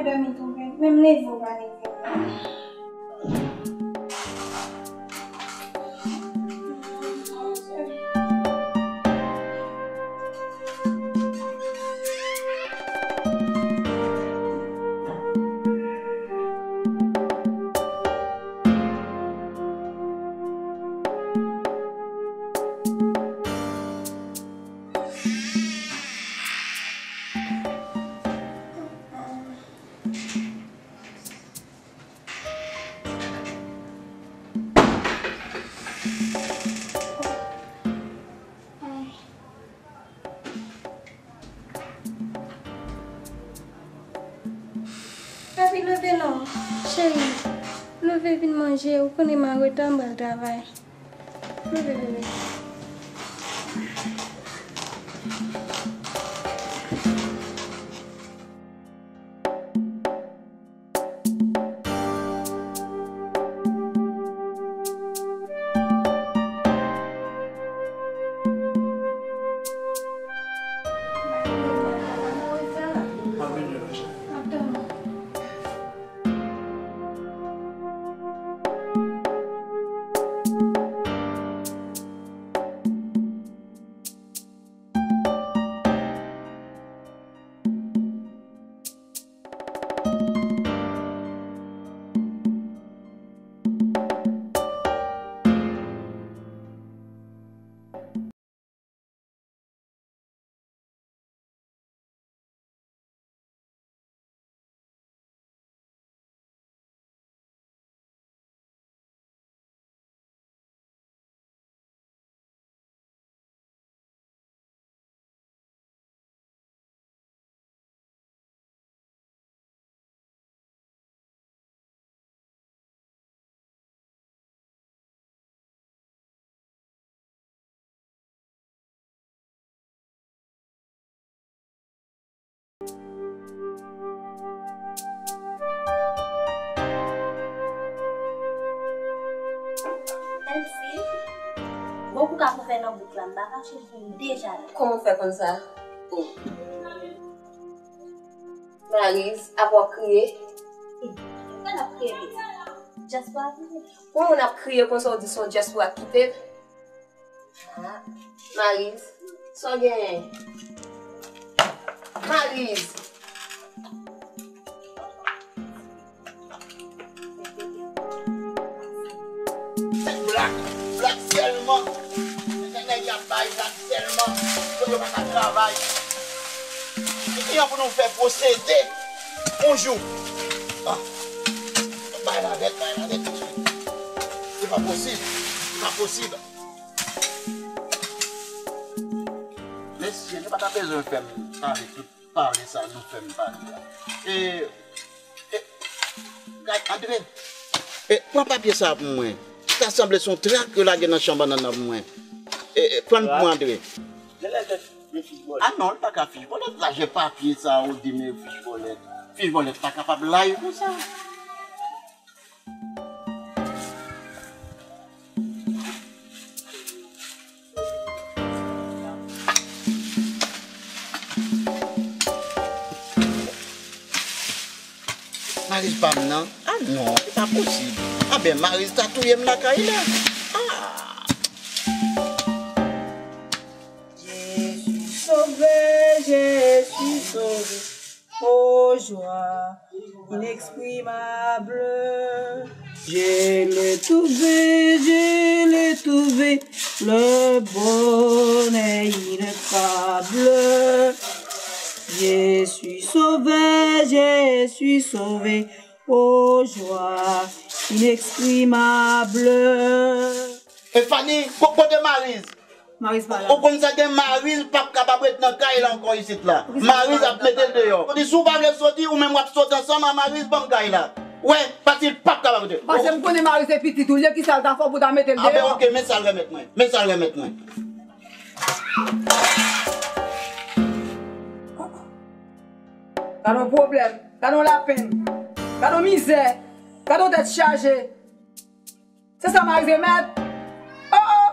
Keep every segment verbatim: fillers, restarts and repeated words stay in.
Dòmi twonpe m, menm leve w pa leve m. Papi, leve non. Cheri, leve vin manje. Ou konnen m an reta, m pral travay. Leve, leve. Elsie, gwo kou kap ouvè nan bouk la, m pa kache l pou m deja la. Kòman w fè konn sa? Oh. Mariz, apa w ap kriye? Mwen ap kriye pitit. Dyaspora vini. Pou moun ap kriye konsa, w di se yon dyaspora k kite l? Ah, Mariz, sa w genyen? Mariz! Se blak, blak sèlman. Se nèg y ap bay blak sèlman. Pou yo pa ka travay. Ki jan pou nou fè pwosede yon jou? Ah. Bay lavèt, bay lavèt tout swit. Se pa posib. Se pa posib. Mesye, nou pa ta bezwen fè m pale tout pale sa nou fè m pale a. E, e, gad, Andre, e, pran papye sa pou mwen. Sa sanble se yon trak yo lage nan chanm bannann nan pou mwen. E, e, pran l pou mwen, Andre. Genlè se yon fich bòlèt. Ah non, li pa ka fich bòlèt. Lajè papye sa, ou di men fich bòlèt. Fich bòlèt pa kapab laj konsa. Mariz pa m nan? Ah non, se pa posib. Anben, Mariz ta touye m lakay la. Ah! Je suis sauvé, je suis sauvé. Oh joie inexprimable. Je l'ai trouvé, je l'ai trouvé, le bonheur ineffable. Je suis sauvé, je suis sauvé, oh joie inexprimable. E Fanny, ko-, kote Mariz? Mariz pa la. Ou konn sa gen Mariz p ap kapab ret nan kay la ankò isit la. Mariz ap mete l deyò. Ou di si w pa vle soti, ou menm w ap sot ansanm a Mariz ban m kay la. Wè, paske l p ap kapab ret. Paske m konnen Mariz se pitit ou, l ye kisa l ta fè w pou w ta mete l deyò? Anben oke, men sa l remèt mwen. Men sa l remèt mwen. Gade yon pwoblèm, gade yon lapenn, gade yon mizè, gade yon tèt chaje. Se sa Mariz remèt? Oh oh!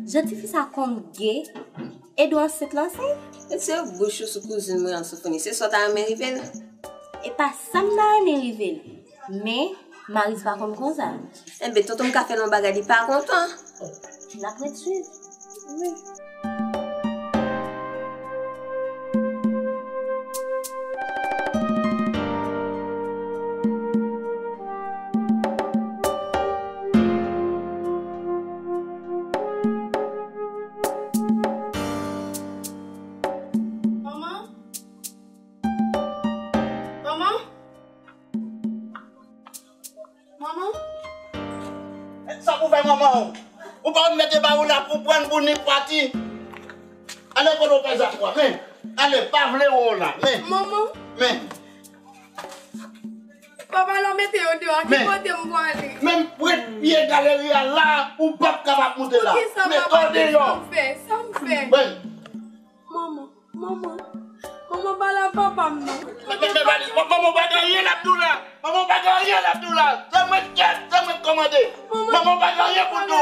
Jan tifi sa konn ge, e dwe ansent l ansent. E se bouch ou sou kouzin mwen an soufri. Se sa w ta renmen rive l? E pa sa m ta renmen rive l. Men, Maris pa konn konsa. Enben, tonton m ka fè l yon bagay, li pa kontan. N ap ret swiv. Wi. Manman? Manman? Manman? Sa pou fè manman w? Ou pa konn mete ba ou la pou pran pou ni pati. Ale kote w fè zak ou a, men. Ale, pa vle wè w la, men. Manman? Men. Papa, lè w mete yo deyò, ki kote m pou ale? Men, pran pye galeri a la, ou p ap kapab moute la. Poukisa papa, sa m fè? Sa m fè? Men. Manman. Manman, manman, pale a papa m non. Men, men, men, men, manman, ou pa gen anyen l ap di w la. Manman, ou pa gen anyen l ap di w la. Se mwen k chèf, se mwen k kòmande. Manman, ou pa gen anyen pou l di w.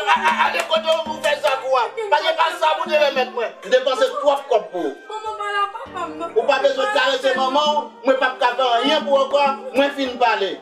A, a, ale kote w fè zak ou a. Pa gen pa sa pou te remèt mwen. M depanse twòp kòb pou ou. Manman, pale a papa m non. Ou pa bezwen karese manman w. Mwen p ap ka fè anyen pou ou ankò. Mwen fin pale.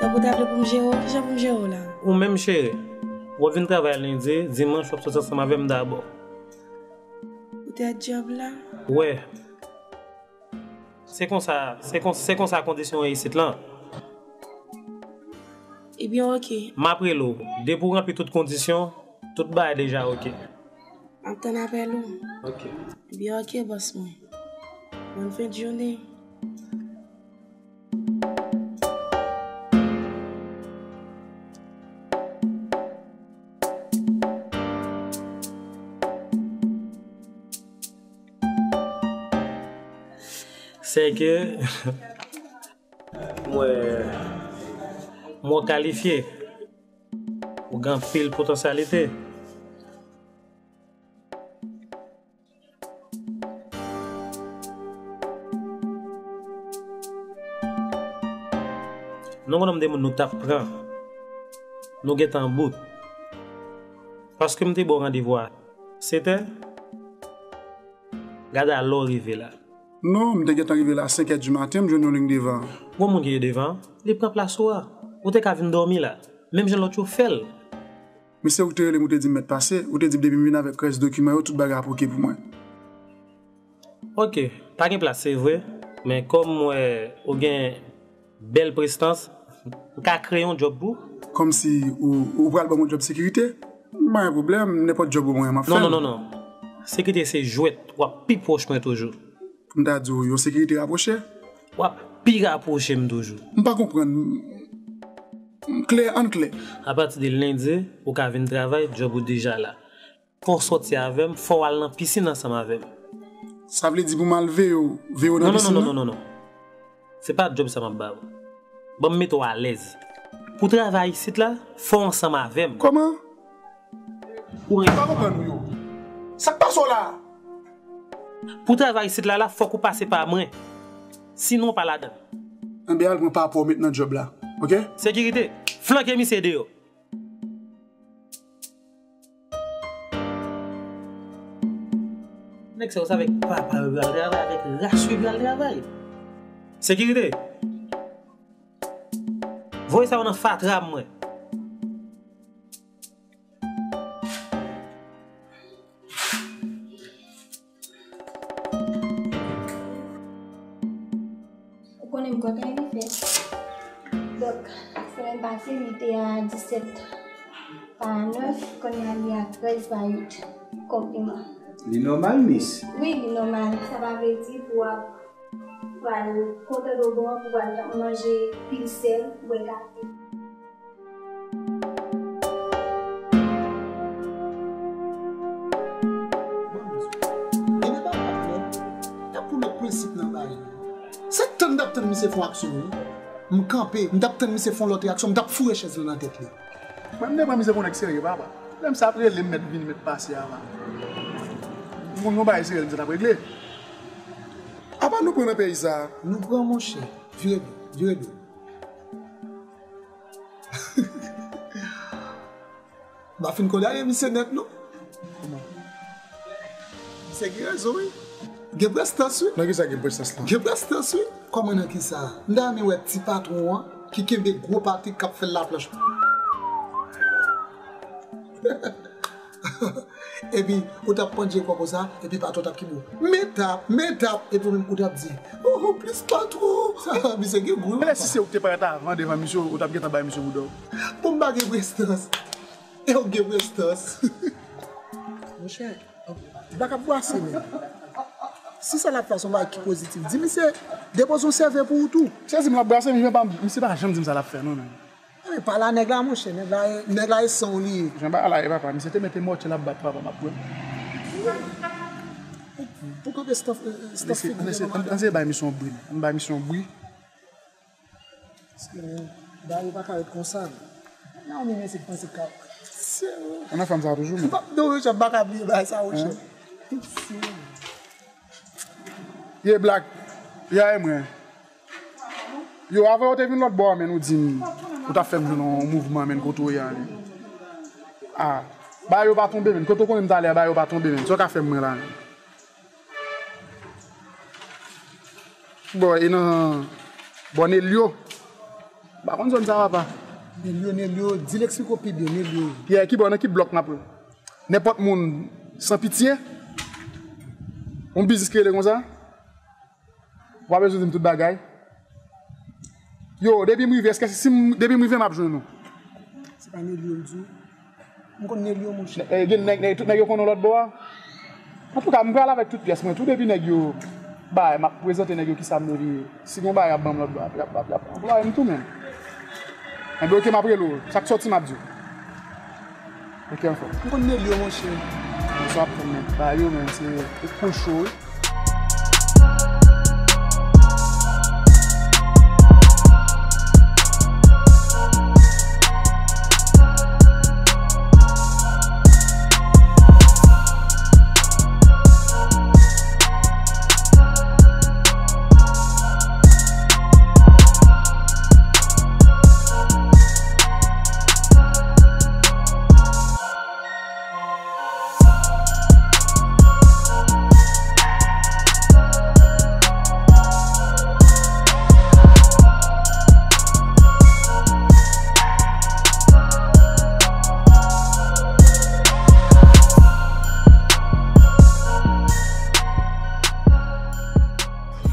Tankou w ta vle pou m jere w, kijan pou m jere w la? Ou menm chere. W ap vin travay lendi, dimanch w ap soti ansanm avè m dabò. Poutèt djòb la? Wè. Se konsa, se kon, se konsa kondisyon yo isit lan. Ebyen, oke. M ap rele w. Depi w ranpli tout kondisyon, tout bagay deja oke. M ap tann apèl ou. Oke. Ebyen, oke, bòs mwen. Bòn fen de jounen. Sè ke mwen, mwen kalifye. Ou gen anpil potansyalite. Nou konn nonm de moun nou t ap pran. Nou gentan bout. Paske m te ba w randevou a setè. Gade a lè w rive la. Non, m te gentan rive la senkè di maten, m jwenn yon liy devan. Gon moun ki te devan, li pran plas ou a. Ou te ka vin dòmi la. Menm jan lòt yo fè l. Mesye, ou te rele m, ou te di m mèt pase, ou te di m depi m vin avèk rès dokiman yo, tout bagay ap oke pou mwen. Oke, pa gen plas, se vre, men kòm m wè ou gen bèl prestans, m ka kreye yon djòb pou ou. Kòmsi ou, ou pral ban m yon djòb sekirite? M pa gen pwoblèm, nenpòt djòb ou mwen, m ap fè l. Non, non, non, non. Sekirite se jwèt, w ap pi pwòch mwen toujou. Pou m ta di w, yon sekirite rapwoche? W ap pi rapwoche m toujou. M pa konprann. M klè, ann klè. Apati de lendi, ou ka vin travay, djòb ou deja la. Fò w sòti avè m, fò w al nan pisin ansanm avè m. Sa vle di pou m al veye w, veye w nan pisin nan? Non, non, non, non, non, non. Se pa djòb sa m ap ba w. Ban m mete w alèz. Pou travay isit la, fò w ansanm avè m. Kòman? Ou renmen. M pa konprann ou yo. Sa k pase w la a? Pou travay isit la, la, fòk ou pase pa mwen. Sinon, w pa ladan l. Enben, al pran pa w met nan djòb la. Oke? Sekirite, flanke misye deyò. Nèg sa yo se avèk papa yo pral travay, avèk rach yo pral travay. Sekirite! Voye sa yo nan fatra mwen. Ou konnen m kontan li fè. Donk, semèn pase, li te a disèt pa nèf, kounye a li a trèz pa uit. Konpliman. Li nòmal, mis. Wi, li nòmal. Sa pa vle di pou w ap pral kontan do bon pou pral manje pil sèl, bwè kafe. Bon, misye. Genlè pa w ap wè. Y ap pou met prensip nan bagay yo. Se tann m t ap tann misye fè yon aksyon, wi. M kanpe, m t ap tann misye fè yon lòt reyaksyon, m t ap foure chèz lan nan tèt li. Mwen, m te pran misye pou nèg serye, papa. Lè m sa ap rele m mèt vini, mèt pase a, papa. M konn yon bagay serye, m sa t ap regle. Apa nou pran nan peyi sa a? Nou pran, monchè. Vire do, vire do. M pa fin kondane misye nèt, non. Kòman? Misye gen rezon, wi. Gen prestans, wi. Nan kisa gen prestans lan? Gen prestans, wi. Kòman nan kisa? M ta renmen wè ti patwon an ki kenbe gwo Patrik k ap fè l laplanch. Epi, ou t ap pandye kò konsa, epi patwon t ap kenbe w. Men tap, men tap, epi ou menm ou t ap di, "Oh, plis patwon." Misye gen gou, wi. Menm si se ou ki te parèt avan devan misye, ou t ap gentan bay misye bouda w. Bon, m pa gen prestans. E ou gen prestans. Monchè, Black ap bwase, men. Si sa l ap fè se yon bagay ki pozitif, di misye depoze yon sève pou ou tou. Misye di m l ap bwase, men misye pa, misye pa janm di m sa l ap fè, non, men. Ebyen, pale a nèg la, monchè. Nèg la, nèg la e san w li ye. Jan bagay la ye, papa. Misye te mete mòtye l ap bat papa m ap pran. Pou kanpe staff, staff figi. Ann eseye bay misye yon bri, non. Ann bay misye yon bri. Paske, bagay yo pa ka ret konsa, non. Nan yon nimewo se panse ka. Ann nan fanm sa toujou, men. M pa, non, monchè, m pa ka bliye bagay sa, monchè. Ye Black, ye a e mwen. Yo, avan yo te vin lòt bò a, men, ou di m, ou t ap fè m jwenn yon mouvman, men, kote w ye a, men. Ah, bagay yo pa tonbe, men. Kote w konnen m t ale a, bagay yo pa tonbe, men. Sa w ka fè m mwen la, men. Bò, e nan bò Nelyo. M pa konn zòn sa, papa. Nelyo, Nelyo, di l eksplike w pi byen, Nelyo. Pierre, ki bò, nan ki blòk n ap rele? Nenpòt moun san pitye? Yon biznis ki rele konsa? W pa bezwen di m tout bagay. Yo, depi m rive, èske si m, depi m rive, m ap jwenn ou? Se pa Nelyo l di w? M konn Nelyo, monchè. Eh, gen nèg, nèg, tout nèg yo konn ou lòt bò a. Antouka, m pral avèk tout pyès mwen tou, depi nèg yo bay, m ap prezante nèg yo kisa m vle ye. Si gen yon bagay y ap ban m lòt bò a, y ap, y ap, y ap anplwaye m tou menm. Enben, oke, m ap rele w. Sa k sòti, m ap di w. Oke, anfòm. M konn Nelyo, monchè. Sa w ap fè m, men. Ba yo, men, se, se kou cho, wi.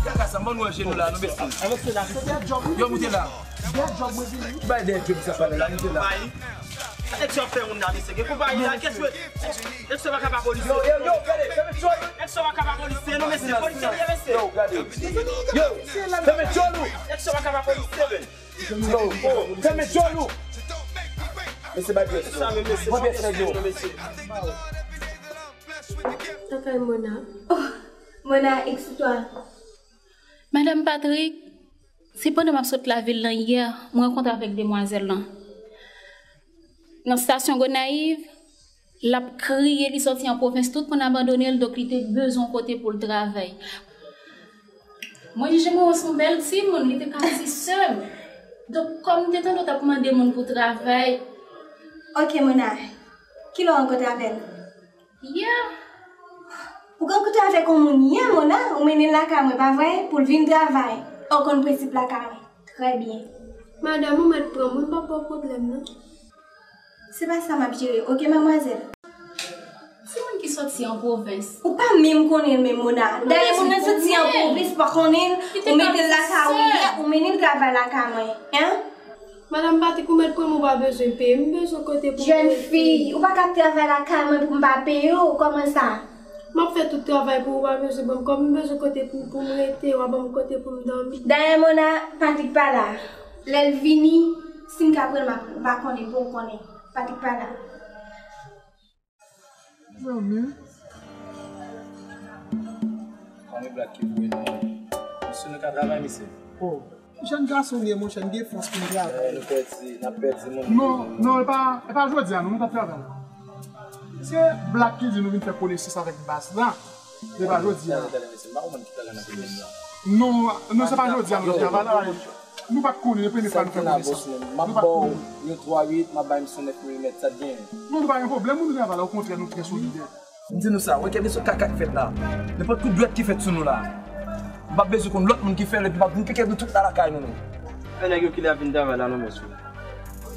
Kaka sa, ban nou wè jenou la, nou mesye. Yo, moute la. Ki bay dèyè djòb sa, pale la, moute la. Nèg sa ap fè moun la, mesye. Gen konpayi la, kès wè? Nèg sa pa ka pa polisye. Yo, yo, yo, gade, fèmen djòl. Nèg sa pa ka pa polisye, non, mesye. Polisye li ye, mesye. Yo, gade. Yo, fèmen djòl ou. Nèg sa pa ka pa polisye, men. Yo, oh, fèmen djòl ou. Mesye, bay pyès. Sa, men, mesye. Pran pyès nèg yo. Mesye. Sa kay Mona. Oh, Mona, excuse-toi. Madam Patrick, se pandan m ap sot lavil lan yè, mwen rankontre avèk demwazèl lan. Nan stasyon Gonayiv, l ap kriye, li sòti an pwovens, tout moun abandone l, donk li te bezwen yon kote pou l travay. Mwen jije mwen wè se yon bèl timoun, li te ka di sè m. Donk, kòm m te tande w t ap mande moun pou travay. Ok, Mona. Kilè w rankontre avè l? Yè. Ou rankontre avèk yon moun yè, Mona, ou mennen l lakay mwen, pa vre? Pou l vin travay. Ou konn prensip lakay mwen. Trè byen. Madanm, ou mèt pran m, wi, m p ap ba w pwoblèm, non. Se pa sa m ap jere, oke, madmwazèl? Se moun ki soti an pwovens. Ou pa menm konnen l menm, Mona. Dayè, moun nan soti an pwovens, pa konnen l, ou mete l lakay ou yè, ou mennen l travay lakay mwen, en? Madanm Patrick, ou mèt pran m, ou pa bezwen peye m, m bezwen kote pou m rete. Jèn fi, ou pa ka ap travay lakay mwen pou m pa peye w, kòman sa? M ap fè tout travay pou ou, ou pa bezwen ban m kòb, m bezwen kote pou, pou m rete, w a ban m kote pou m dòmi. Dayè, Mona, Patrick pa la. Lè l vini, si m ka pran l, m ap pran l, ou pa konnen, pou w konnen. Patrick pa la. Zanmi. Fanmi Black ki voye nou. Misye nou ka travay, misye. Oh. Jèn gason m ye, monchè, m gen fòs pou m travay. Eh, nou pèdi, n ap pèdi moun. Non, non, e pa, e pa jodi a, non, nou t ap travay. Se Black ki di nou vin fè konesans avèk baz la. E pa jodi a. Tande, tande, mesye, m pa konprann ki travay n ap fè menm la. Non, non, se pa jodi a, nou t ap travay la. Nou pa t konnen, e premye fwa nou fè konesans. M ap ba w yon twa uit, m ap bay misye nèf milimèt, sa t genyen? Non, nou pa gen pwoblèm, nou travay la, okontrè, nou trè solidè. M di nou sa, wè, kèlkeswa kaka k fèt la, nenpòt kout dwèt ki fèt sou nou la, m p ap bezwen konn lòt moun ki fè l, epi m ap vin pike nou tout la lakay nou, non. Fè nèg yo kile ap vin travay la, non, mesye.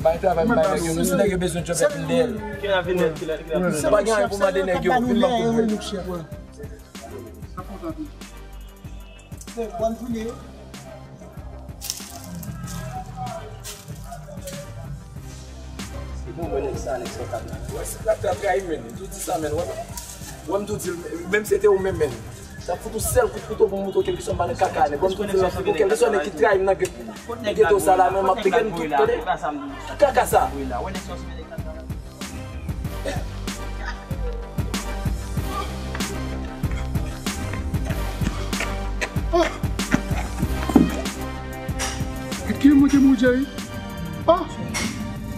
Bay travay, bay nèg yo, nou, si nèg yo bezwen djòb, epi m dèyè l. Kile ap vin nèt, kile, kile ap vin nèt. Pa gen anyen pou mande nèg yo, vin ban kout dwèt. Sa kontan tou. Bòn jounen. Se bon, mwen, nèg sa, nèg sa, w ap wè si trap trap trayi, menn. M tou di sa, menn, wè. Wè, m tou di l, menm si se te ou menm, menn. T ap fout ou sèl kout kouto pou m montre w kèlkeswa m pa nan kaka, nèg. Wè, m tou di l, kèlkeswa nèg ki trayi m nan gen-, nan geto sa la, menn, m ap pike nou tout, tande? Tout kaka sa. Ki manke manje wi? Oh!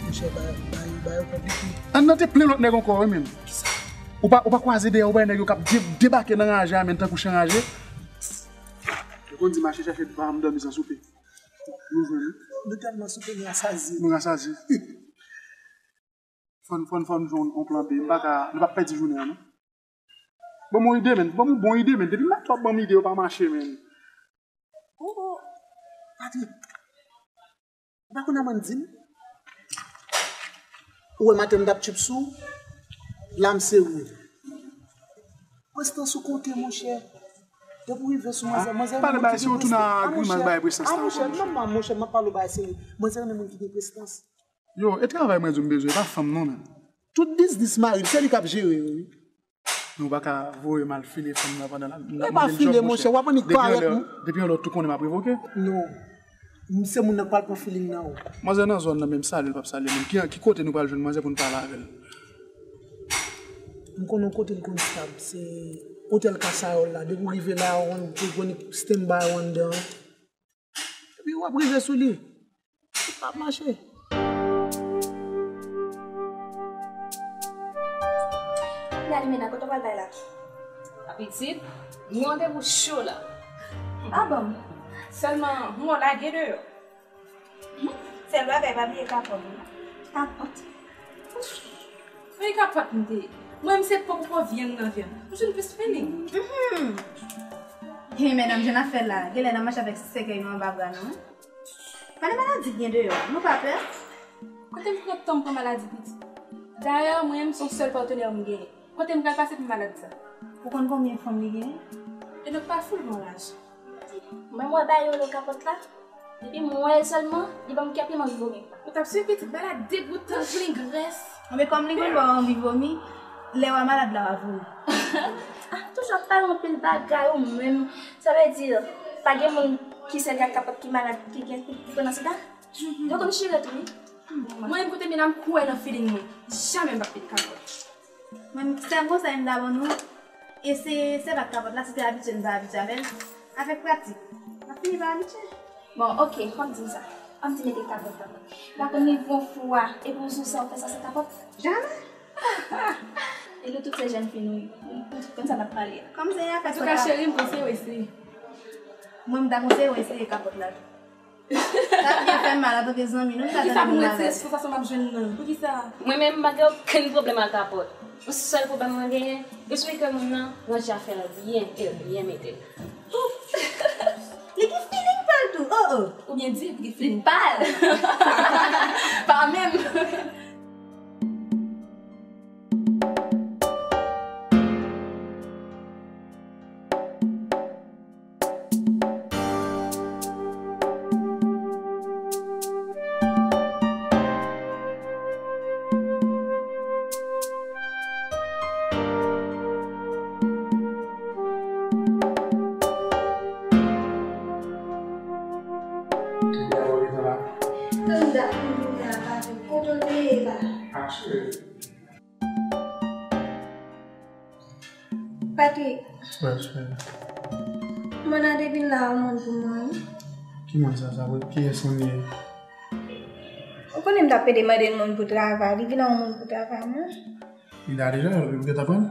Monchè, bay, bay, bay yo konplike. Ann nan te plen lòt nèg ankò wi menm. Ou pa, ou pa kwaze dèyè, ou bay nèg yo k ap de-, debake nan raje a menm tankou chen raje. Yo konn di mache chache pa m dòmi san soupe. Nou jwenn. Nou tèlman soupe, nou rasazi. Nou rasazi. Fò n, fò n, fò n jwenn yon plan B. M pa ka, nou p ap pèdi jounen an, non. Ban m yon ide, menn. Ban m yon bon ide, menn. Depi maten w ap ban m ide, yo pa mache, menn. Oh, oh. Patrick. Ou pa konn Amandine? Ou wè maten m t ap tchip sou w? La m se ou. Prestans ou konte, monchè. Depi w rive sou manzè, manzè. Pale bay, si w tounen a grimas bay prestans la, monchè. Non, non, monchè, m ap pale w bagay serye. Manzè renmen moun ki gen prestans. Yo, e travay mwen di w m bezwen, e pa fanm non, menn. Tout biznis mari l, se li k ap jere yo, wi. Nou pa ka voye m al file fanm nan pandan l ap, l ap mande m djòb, monchè. Depi yon lè, depi yon lè, w tou konnen m ap revoke. Non. M se moun nan k pral pran feeling nan ou. Manzè nan zòn nan, men m salye l, l p ap salye m. Ki, ki kote nou pral jwenn manzè pou n pale avè l? M konnen yon kote l konn stab, se otèl Kasayòl la. Depi w rive la, w konn, w konn stand by ou anndan an. Epi w ap rive sou li. Li p ap mache. Gade, Mena, kote w pral bay la? A pitit, gen randevou cho la. A bon? Sèlman, m wè w lage deyò. Sèl bagay, pa bliye kapòt ou. Kapòt? Wi, kapòt m te ye. Mwen, m se po pou po vyann nan vyann. M jwenn plis feeling. Mhm. Hey, medam, jan n ap fè la, genlè n ap mache avèk sèkèy nou anba bra nou, wi. Pa de maladi k gen deyò, nou pa pè. Kote m pran tan m pran maladi piti? Dayè, mwen menm, se yon sèl patnè m genyen. Kote m pral pase pou maladi sa? Ou konn konbyen fanm li genyen? E nou pa foul bon laj. Mwen, m wè bagay yo rele kapòt la. Depi m wè l sèlman, li ban m kè pi m anvi vomi. Ou t ap swiv pitit, bagay la degoutan, plen grès. Anben, kòm li konn ba w anvi vomi, lè w a malad la, w a vomi. Ah, toujou ap pale anpil bagay ou menm. Sa vle di, pa gen moun ki sèvi ak kapòt ki malad, ki gen, ki pran nan sida? Yo konn chire tou, wi. Mwen menm kote m ye la, m kwè nan feeling mwen. Jamè m p ap met kapòt. Mwen, sèl konsèy m ta ban nou, eseye sèvi ak kapòt la, si w te abitye, nou pa abitye avè l. Avèk pratik, w ap fini pa abitye. Bon, oke, w ap di m sa. W ap di mete kapòt la. M pa konn li bon fou a, epi w sou sa, w fè sa san kapòt? Jamè! E nou tout se jèn fi nou ye. Nou tout konn sa n ap pale a. Kòm se afè sa. Antouka, cheri, m konseye w eseye. Mwen, m ta konseye w eseye kapòt la tou. Sa ap byen fè m mal antanke zanmi nou, m ta tande moun avè. Poukisa pou mwen ti sou fason m ap jwenn nan? Poukisa? Mwen menm, m pa gen okenn pwoblèm ak kapòt. Yon sèl pwoblèm mwen genyen, yo sou ke moun nan ranje afè l byen, e l byen mete l. Li gen feeling pa l tou, oh, oh. Oubyen di, li gen feeling pa l. Pa menm. Tanda, m vin la, Patrick. Kote w te ye la? Ah, cheri. Patrick. Wè, cheri. Mwen nan te vin la yon moun pou mwen, wi. Ki moun sa, sa vre? Kiyès moun li ye? Ou konnen m t ap pede mande l moun pou travay. Li vin la yon moun pou travay, non? Li la deja, ou gentan pran l?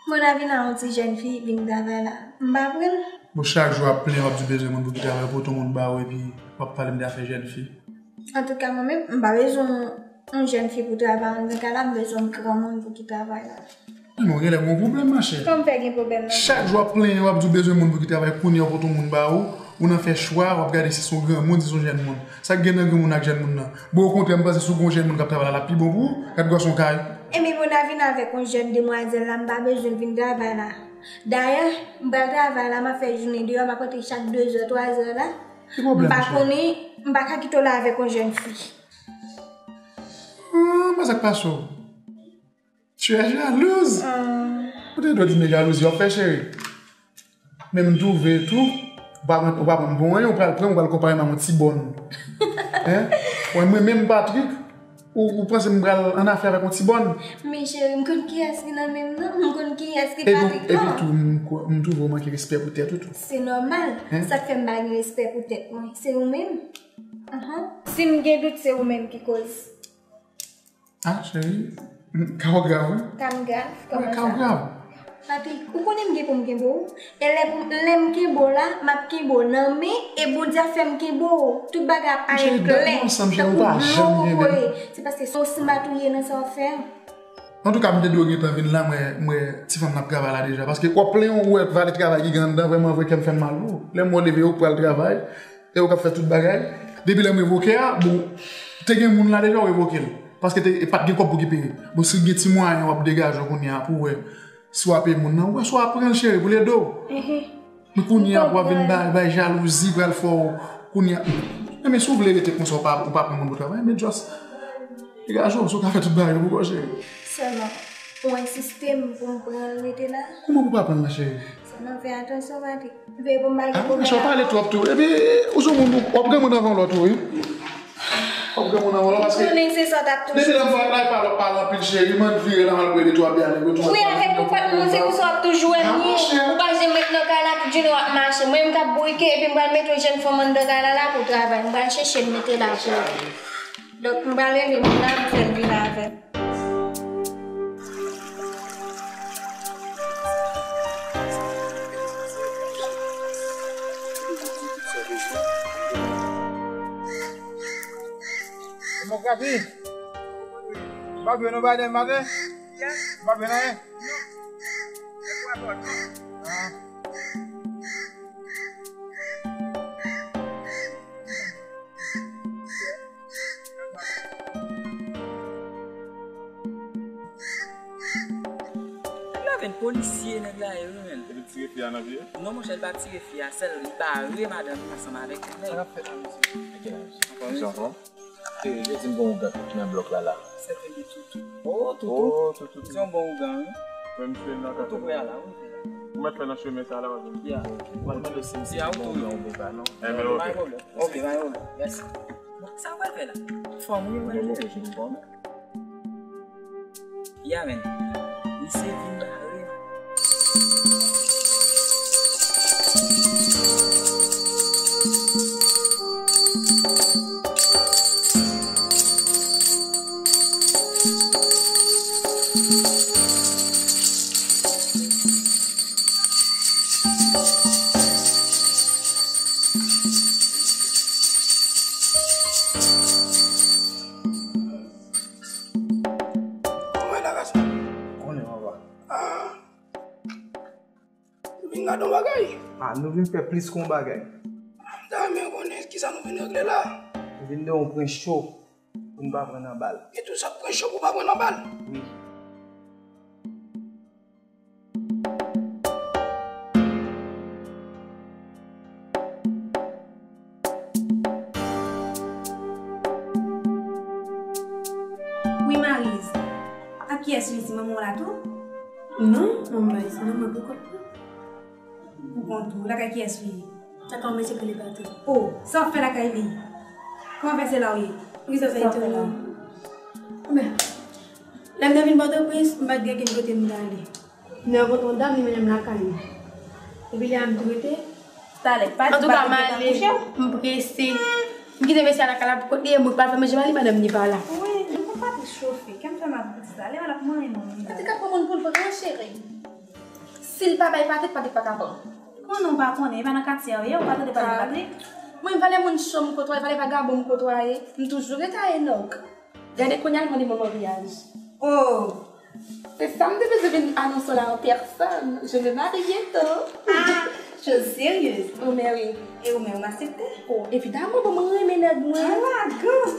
Mwen nan vin la yon ti jèn fi vin travay la. M pa pran l. Bon, chak jou w ap plenyen, w ap di w bezwen moun pou ki travay, pou tout moun ba ou, epi w ap pale m de afè jèn fi. Antouka, mwen menm, m pa bezwen yon jèn fi pou travay anndan kay la, m bezwen yon granmoun pou ki travay la. Men ou genlè gen yon pwoblèm, machè. Kòman m fè gen pwoblèm nan? Chak jou w ap plenyen, w ap di w bezwen moun pou ki travay, kounye a w pot yon moun ba ou, ou nan fè chwa, w ap gade si se yon granmoun, si se yon jèn moun. Sa k gen nan granmoun ak jèn moun nan? Bon, okontrè, m panse si w gen yon jèn moun k ap travay la, l ap pi bon pou ou. Gad gwòs yon kay. Ebyen, mwen nan vin avèk yon jèn demwazèl la, m pa bezwen l vin travay la. Dayè, m pral travay la, m ap fè jounen deyò, m ap rantre chak de zè, twa zè la. Ki pwoblèm, cheri? M pa konnen, m pa ka kite w la avèk yon jèn fi. Ah, men sa k pase w? Tu es jalouse. Ah. Ou te dwe di men jalouzi w ap fè, cheri. Men m twouve tou, ou pa, ou pa pran m pou anyen, ou pral pran m, ou pral konpare m ak yon ti bòn. Hein? Wè, mwen menm, Patrick, ou, ou panse m pral an afè avèk yon ti bòn? Men cheri, m konn kiyès ki nan men m nan, m konn kiyès ki Patrick lan. Epi tou, m kwè, m twouve w manke respè pou tèt ou tou. Se nòmal. Hein? Sa k fè m pa gen respè pou tèt mwen, se ou menm. Ahan. Si m gen dout, se ou menm ki koz. Ah, cheri, ka w grav, wi. Ka m grav? Kòman sa? Ka w grav. Patrick, ou konnen m gen pou m kenbe w. E lè pou, lè m kenbe w la, m ap kenbe w nan men, e Bondye ap fè m kenbe w. Tout bagay ap parèt klè, tankou dlo kokoye. Se paske se yon simat ou ye nan sa w ap fè a. Antouka, m te dwe gentan vin la, mwen, mwen, ti fanm nan ap travay la deja. Paske w ap plenyen w wè valè travay ki gen anndan, vrèman vre, kè m fè m mal pou ou. Lè m wè w leve, ou pral travay. E ou k ap fè tout bagay. Depi lè m revoke a, bon, te gen moun la deja, ou revoke l. Paske te, e pa t gen kòb pou ki peye. Bon, si w gen ti mwayen, w ap degaje w kounye a pou w wè si w a peye moun nan. Ou wè, si w a pran l, cheri, pou l ede w. Men kounye a, pou w ap vin bay, bay jalouzi, pral fè w kounye a. Men si w vle rete konsa, ou pa, ou pa pran moun pou travay, men just degaje w, si w ka fè tout bagay yo pou kò w, cheri. Sèlman, ou ensiste m pou m pran l rete la? Kouman pou w pa pran l la, cheri? Sèlman fè atansyon, Patrick. Veye pou m pa gen pwoblèm. Ah, w pale twòp tou. Epi, ou se yon moun, w ap granmoun anvan lòt ou, wi. W ap granmoun anvan lòt, paske konnen se sa w t ap toujou di. Depi lè m pa la, pa, pa anpil, cheri, m ann vire la, m al bwè de twa byè nèg yo tou. Wi, avèk nenpòt moun, se konsa w ap toujou wè m ye. Ou pa janm ret nan kay la, tout jounen w ap mache. Mwen menm k ap bourike, epi m pral mete yon jèn fanm anndan kay la, la pou travay. M pral chèche l mete la pou ou. Donk, m pral rele moun la, m fè l vin avè m. Demokrasi. Ou pa jwe non, Biden maten? Ou pa jwe nan anyen? Ah. Nèg la vin polisye, nèg la ye, wi, menn. Epi tire fi a nan pye? Non, monchè, li pa tire fi a, sèl li bare madanm li ansanm avèk yon nèg. Sa k ap fèt la, mesye? Mesye, anfòm? Te, yo di m gen yon ougan ki nan blòk la, la. Se vre, li toutou. Oh, toutou. Oh, toutou. Se yon bon ougan, wi. Mwen, misye nan... Ou tou prè a la, wi. Ou mèt fè nan chemen sa la, w ap vin. Ya. Mwen mande si misye gen yon ougan oubyen pa, non. Eh, men ok. Pa gen pwoblèm. Ok, pa gen pwoblèm. Mèsi. Bon, sa w pral fè la? Fanm, wi, mwen. Yo, ok, je comprends. Ya, men. Misye vin bare. Gade yon bagay. Ah, nou vin fè plis ke yon bagay. M ta renmen konnen kisa nou vin regle la. Nou vin de yon prens cho pou n pa pran nan bal. E tou sa prens cho pou pa pran nan bal. Wi. Wi, Mariz. Ak kiyès ou ye? Se manman w la tou? Non, manman Mariz, se manman pou kont mwen. Pou kont ou, lakay kiyès ou ye? Lakay yon mesye ki rele Patrick. Oh, sa w ap fè lakay li? Kòman fè se la w ye? Poukisa sa etone w? Men, lè m te vin Pòtoprens, m pa t gen kenn kote m t ale. M te rankontre yon dam, li mennen m lakay li. Epi li a m tou rete. Talè, pa di Antouka, m ale, m prese. M kite mesye a lakay la pou kont li, e mwen k pral fè manje ba li, madanm li pa la. Wi, nou konn Patrick chofe. Kè m fè mal pou ti sa. Lè l ap manyen moun li. Patrick ap pran moun pou l pran, cheri. Si l pa bay Patrick, Patrick pa ka pran. Konnen w pa konnen, e pa nan katye a w ye, ou pa tande pale de Patrick? Mwen, m pale moun cho m kotwaye, pale vagabon m kotwaye. M toujou rete a Enòk. Gade kounye a l mande mwen maryaj. Oh! Se sa m te bezwen vin anonse w la an pèsòn. Je me marie bientôt. Ah, chose sérieuse. Oh, mè wi. E ou menm, ou aksepte? Oh, evidaman, bon, mwen renmen nèg mwen. Ala gou!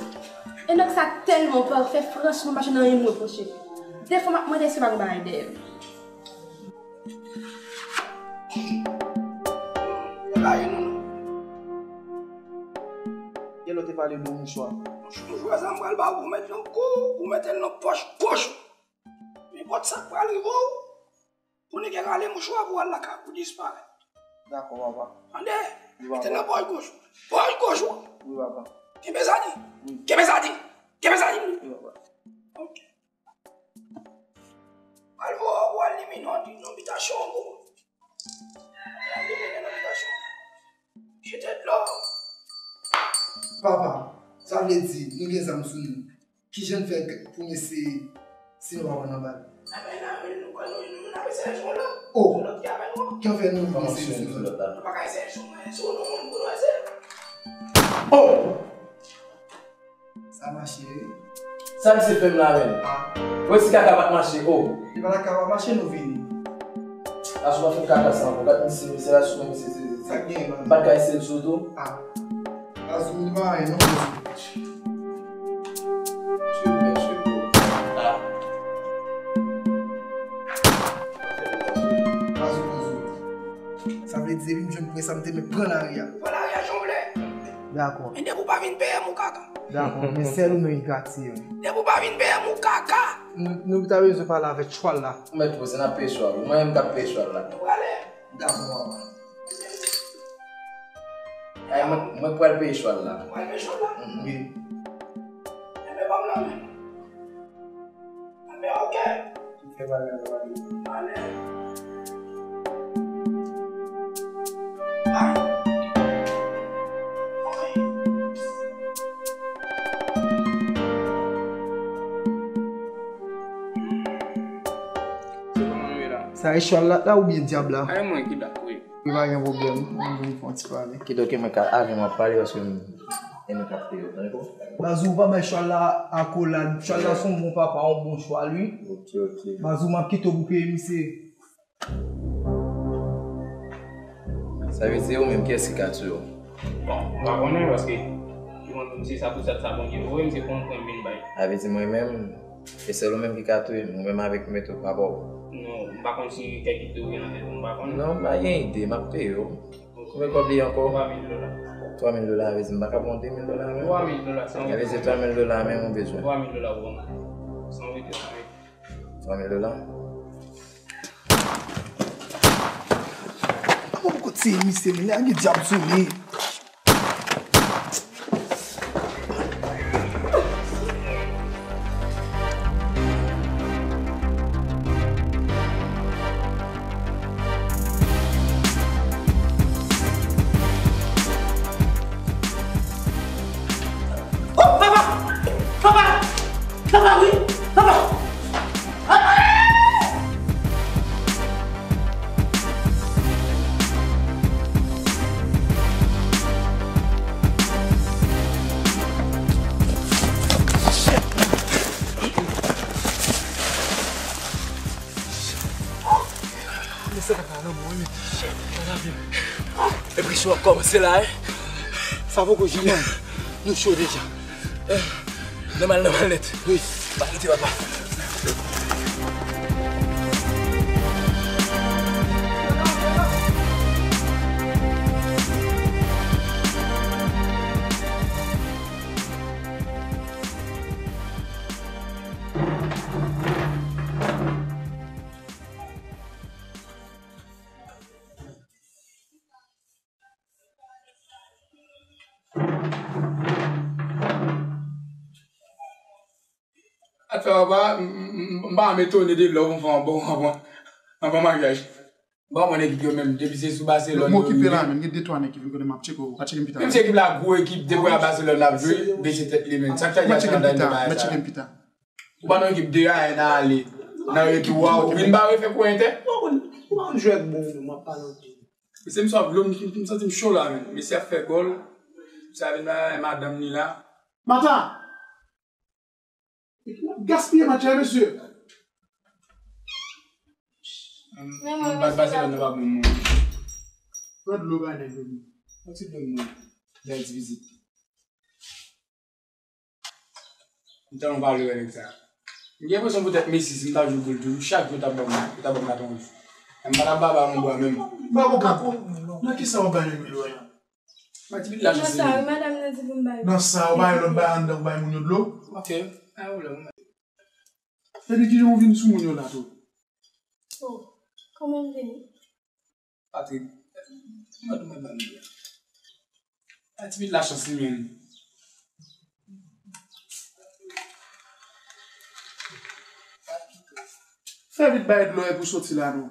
Enòk sa tèlman pafè, franchman, m pa janm anyen m repwoche. Defwa m ap mande èske pa gen bagay dèyè l. Bagay nou, non. Gen lè w te pale de mouchwa. Mouchwa sa m pral ba ou, ou met nan kou, ou mete l nan pòch goch ou. Nenpòt sa k pral rive w, pou nèg rale mouchwa pou al lakay, pou disparèt. Dakò, papa. Tande? Wi, papa. Mete l nan pòch goch ou. Pòch goch ou. Wi, papa. Kenbe sa di. Wi. Kenbe sa di. Kenbe sa di. Wi, papa. Ok. Al voye w al elimine w nan bitasyon an pou mwen. Al elimine nan bitasyon an. Jete dlo. Papa, sa vle di nou gen zam sou nou. Kijan n fè pou mesye si nou pa pran nan bal? Apèn, apèn, nou pran nou, nou, nou ap eseye jwenn lòt. Oh! Lòt ki avè nou. Kijan fè nou eseye jwenn lòt la? Nou pa ka eseye jwenn, se yon moun pou nou eseye. Oh! Sa mache, wi. Sa misye fè m la menm? Ah. Wè si kaka pa t mache, oh. Li pa t ka pa mache, nou vini. Asou pa fè kaka sa ankò. Gad misye, misye la sou mwen, misye, se, se, se. Sa k genyen, man? M pa t ka eseye l sou tou. Ah. Azou, li pa anyen, non, Azou. Cheve, cheve. Ah. Azou, Azou. Sa vle di, depi m jwenn prens sa, m te mèt pran lari a. Pran lari a, jan w vle. Dakò. E depi w pa vin peye m, ou kaka. Dakò, men sèl ou menm ki ka tiye m. Depi w pa vin peye m, ou kaka. Nou, nou ta bezwen pale avèk chwal la. Ou mèt poze, n ap peye chwal. Ou mwen menm k ap peye chwal la. Nou prale. Dakò, papa. Ay, mwen, mwen pral peye chwal la. Ou pral peye chwal la? Mhm. Wi. Enben, ban m lanmen. Enben, ok. Tout fè bagay la, bagay. Ale. Ay. Ay. Se kòman nou ye la? Sa e chwal la, la oubyen dyab la? Ay, mwen ki la, wi. Wi, pa gen pwoblèm. Mwen vin fè yon ti pale. Kidonk, mwen ka, avè mwen ap pale paske m, e nou k ap peye, tande ko? Bazou, ou pa bay chwal la akolad. Chwal la se yon bon papa, yon bon chwal, wi. Ok, ok. Bazou, m ap kite w pou peye misye. Sa vle di, ou menm, kiyès ki ka touye w? Bon, m pa konnen, paske li konn di se sa pou sa, sa Bondye voye m, se pou m pran m vin bay. Sa vle di, mwen menm, e sèl ou menm ki ka touye m, ou menm avèk mèt ou pa ba w. Non, m pa konn si kèk ide ou gen nan tèt ou, m pa konnen. Non, m pa gen ide, m ap peye w. Ok. Konbyen kòb li ye ankò? Twa mil dola. Twa mil dola, sa vle di m pa ka ba w de mil dola menm? Twa mil dola, san rete. Sa vle di twa mil dola menm ou bezwen? Twa mil dola ou ban m. San rete, san rete. Twa mil dola? Mwen poko tiye misye, men lage dyab sou li. Oh, papa! Papa! Papa, wi! Papa! Papa! Papa, lanmò, wi, men. Shit, nan lavi. Enpresyon ap kòmanse la, wi. Sa poko janm, nou cho deja. Nòmal, nòmal nèt. Wi. Pa kite, papa. Atò, papa, m, m, m, m pa janm etone de love yon fanm anvan, anvan, anvan maryaj. M pa konn ekip yo menm, depi se sou Barcelone yo rive. M okipe la, men gen de twa nèg ki vin kote m ap tcheke w, w ka tcheke m pita. Menm si ekip la gwo ekip, depi a Barcelone l ap jwe, bese tèt li, men. Sa k fè y ap tande bagay sa? Ou pa nan ekip de a, nan ale, nan retou a, ou vin bare fè kouwè entè? Ou pa konn, ou pa konn jwe ak bon, non, m ap pale anpil. Mesye, m swa dlo, m, m, m santi m cho la, men. Mesye ap fè gòl. Mesye a vin la, e madanm li la. Mata! Epi n ap gaspiye match la, mesye. M, m bat Barcelone nan pa bon moun. Pran dlo ba nèg yo. Yon ti dlo moun. Bèl ti vizit. M tèlman pa vle wè nèg sa. M gen enpresyon poutèt Messi, si m ta jwe pou l toujou, chak jou yo t ap ban m, yo t ap ban m katon wouj. M pa t ap ba balon bwa menm. Ba bon katon. Nan kisa w bay nèg yo la? Ba ti pitit la chans li menm. Nan sa, wi, madanm nan di pou m bay. Nan sa, w bay lòt bay anndan, w bay moun yo dlo? Ok. Pa gen pwoblèm. Epi kijan w vin sou moun yo la tou? Oh, kòman m vini? Patrick, mwen tou mwen ban nou. Ba ti pitit la chans li menm. Fè vit bay dlo epi w soti la non.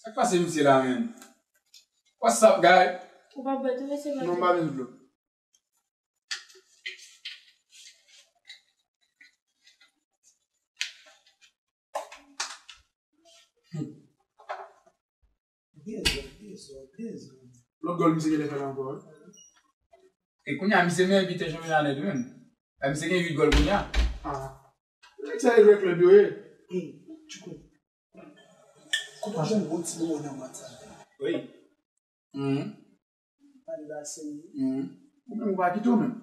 Sa k pase misye la menm? What's up, guy? Ou pa bwè tou, mesye? Non, m pa bezwen dlo. Dezòd, dezòd, dezòd. Lòt gòl misye genlè fè la ankò, wi. E kounye a, misye menm biten chanpyona nèt, wi, menm. E misye gen uit gòl kounye a. Ah. Nèg sa yo jwe klèb yo ye. Hey, tchoukou. Konprann. Jwenn bon ti moman nan match sa. Wi. Mhm. Pale ba seri. Mhm. Ou menm ou pa kite w menm.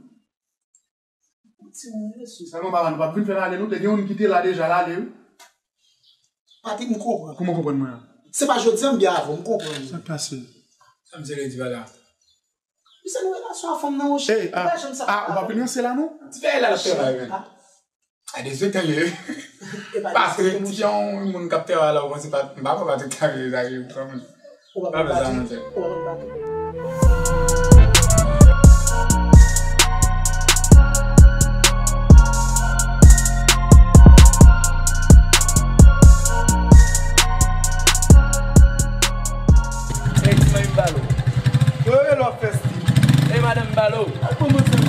Bon ti moun yo sou. Sèlman papa nou p ap vin fè l ale non, te gen youn ki te la deja, l ale wi. Patrick, m konprann. Kòman w konprann mwen an? Se pa jodi a m byen avè w, m konprann. Sa k pase? Sa misye vle di pa la? Misye nan relasyon a fanm nan, monchè. Hey, ah, ah, ou pa vin ranse la non? Ti fè la l ap travay, men. Ah. A de zwe tan ye. Paske ti yon moun k ap travay la, ou panse pa, m pa kwè pa tout travay la, yo, kòman? Pa bezwen sa, monchè. Hey, ti manmi Balo. Yo, yo, lò fèsti. Hey, madanm Balo. Al pran manzè.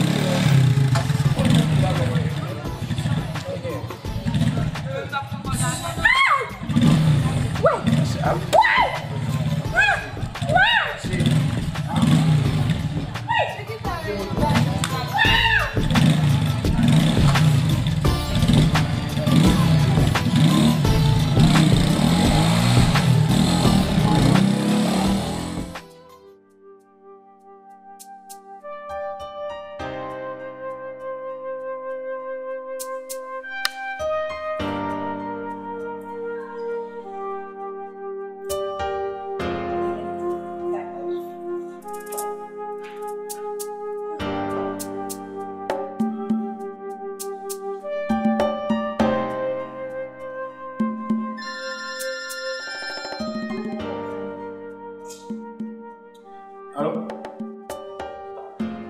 Alo?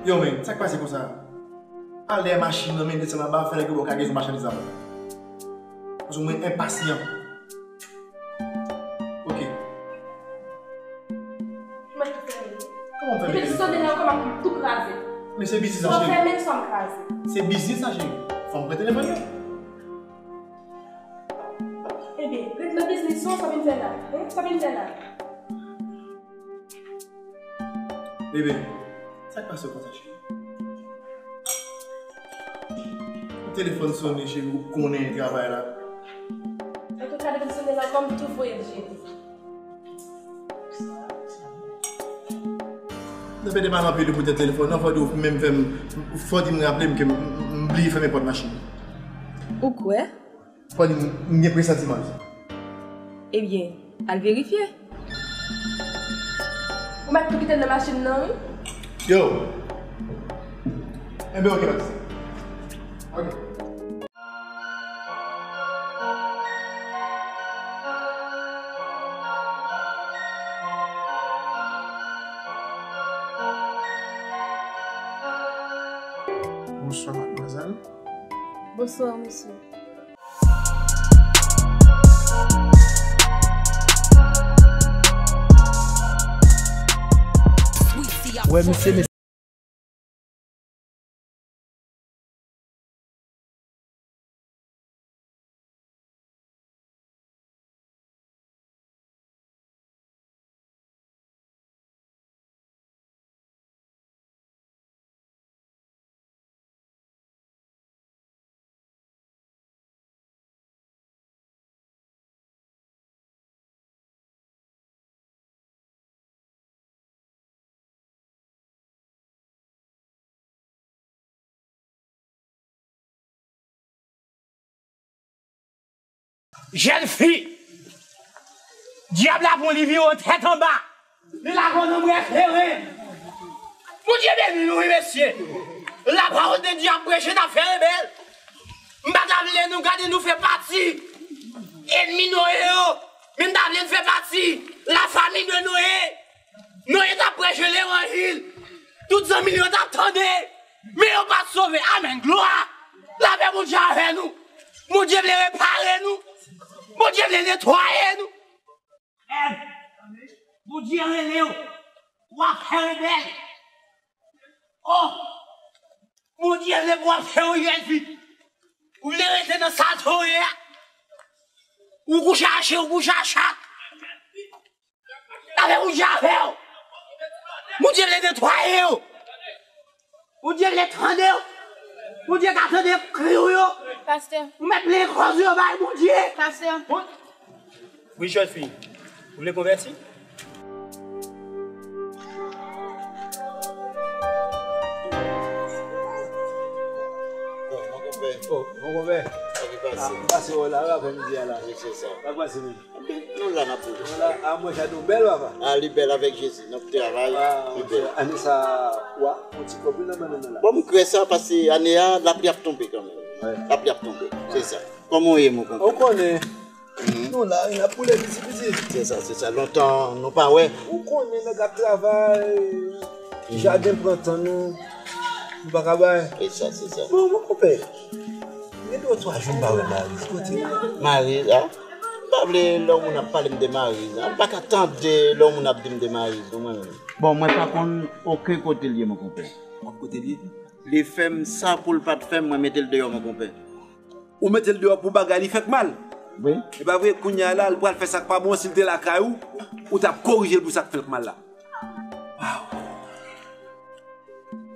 Yo, men, sa k pase konsa? Al dèyè machin nan, men, desann anba, fè nèg yo ba w kagezon machandiz la. Paske mwen enpasyan. Ok. Kòman w fè mete telefòn? Depi l sone la, w kòmanse tou kraze. Men se biznis la, cheri. Swa w fèmen l, swa m kraze. Se biznis la, cheri. Fò m pran telefòn yo. Ebyen, ret nan biznis ou, sa w vin fè la? Hen? Sa w vin fè la? Bebe, sa k pase w konsa, cheri? Ou telefòn sone, cheri, ou konnen travay la. Antouka, depi l sone la, Fò m tou voye l jere. Nan pede mal anpil pou tèt telefòn nan, fò di w menm fè m, fò di m raple m ke m, m, m bliye fèmen pòt machin. Ou kwè? Fò di m, m gen presantiman l. Ebyen, al verifye. Ou mèt tou kite l nan machin nan, wi. Yo. Enben, oke, pa de sousi. Oke. Bonswa, madmwazèl. Bonswa, mesye. Wè, mesye, Jèn fi, dyab la pran li vire tèt anba. Li lage w nan brèfere. Bondye beni nou, wi, mesye. Lapawòl de Dye ap preche, n ap fè rebèl. M pa ta vle nou gade nou fè pati ènmi Noye yo, men m ta vle n fè pati la famille de Noé. Noye t ap preche levanjil. Tout zanmi l yo t ap tande, men yo pa t sove. Amèn. Glwa! Lapè Bondye avè nou. Bondye vle repare nou. Bondye vle netwaye nou. Èd. Bondye rele w. W ap fè rebèl. Oh! Bondye vle pou w ap fè yon jèn fi. Ou vle rete nan sa l te ye a. Ou kouche a chen, ou kouche a chat. Avè Bondye avè w. Bondye vle netwaye w. Bondye vle tande w. Bondye ka tande kri w yo. Pastè. Ou mèt plenyen kòz yo bay Bondye. Pastè. Bon. Wi, jèn fi. Ou vle konvèti? Oh, mon konpè. Oh, mon konpè. Sa ki pase? Ah, m pase wè w la, wè, aprèmidi a la. Wi, se sa. Sa k pase menm? Anben, nou la n ap boule. Wala, a mwen, sa tou bèl, papa. Ah, li bèl avèk Jezi. N ap travay, ah, li bèl. Ane sa, wa, yon ti kòb, wi, nan bannann nan la. Bon, m kwè sa, paske ane a, lapli ap tonbe kanmenm. Wi. Lapli ap tonbe, se sa. Kòman w ye, mon konpè? Ou konnen, nou la, wi, n ap boule piti piti. Se sa, se sa. Lontan, nou pa wè. Ou konnen, nèg ap travay, jaden pran tan nou, nou pa ka bay. Se sa, se sa. Bon, mon konpè, gen de twa jou m pa wè Mariz, kote l ye? Mariz, a? M pa vle lè yon moun ap pale m de Mariz, a. M pa ka tande lè yon moun ap di m de Mariz, non, mwen menm. Bon, mwen pa konn okenn kote l ye, mon konpè. Ou konnen kote l ye? Li fè m sa pou l pa t fè m, mwen mete l deyò, mon konpè. Ou mete l deyò pou bagay li fèk mal. Wi. E pa vre, kounye a la, li pral fè sa k pa bon, si l te lakay ou, ou t ap korije l pou sa k fè l mal la. Waw.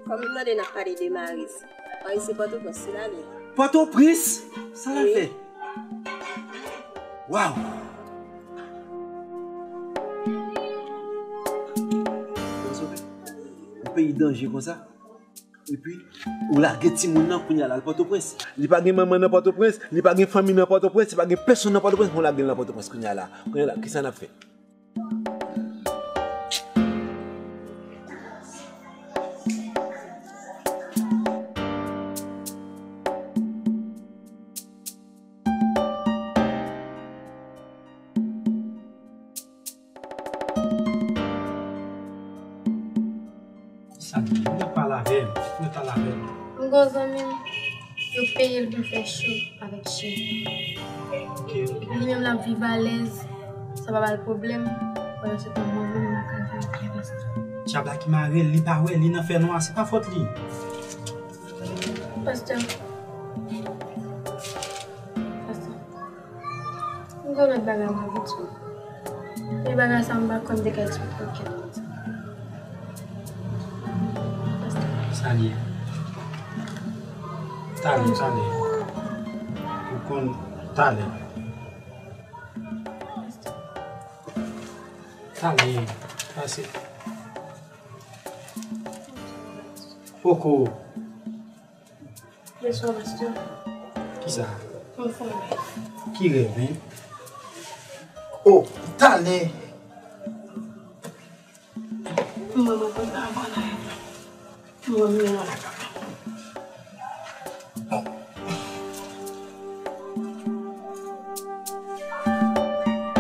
Kòm m tande n ap pale de Mariz, Mariz se Pòtoprens li ale. Pòtoprens? Sa l al fè? Wi. Waw! Yon peyi danje konsa. Epi, ou lage timoun nan kounye a l al Pòtoprens. Li pa gen manman nan Pòtoprens, li pa gen fanmi nan Pòtoprens, li pa gen pèsonn nan Pòtoprens, men w lage l nan Pòtoprens kounye a la. Kounye a la, kisa n ap fè? Sa di, ou mèt pale avè m, ou mèt pale avè m. M gen yon zanmi m, yo peye l pou l fè cho avèk chen. Ok, ok. Li menm l ap viv alèz, sa pa ba l pwoblèm, pandan se tan mwen menm m lakay fè yon pyès. Dyab la ki mare l, li pa wè, li nan fènwa, se pa fòt li. Pastè. Pastè. M gen yon lòt bagay m ap di w. Men bagay sa m pa kwè m te ka eksplike w kèk kote. Sa l ye? Talè, talè. Ou konn talè. Ale, pase. Poko. Bonswa, pastè. Kisa? Anfòm. Ki rèv, en? O, talè. Mwen, mwen konn pa ankò la. Mwen, mwen, mwen.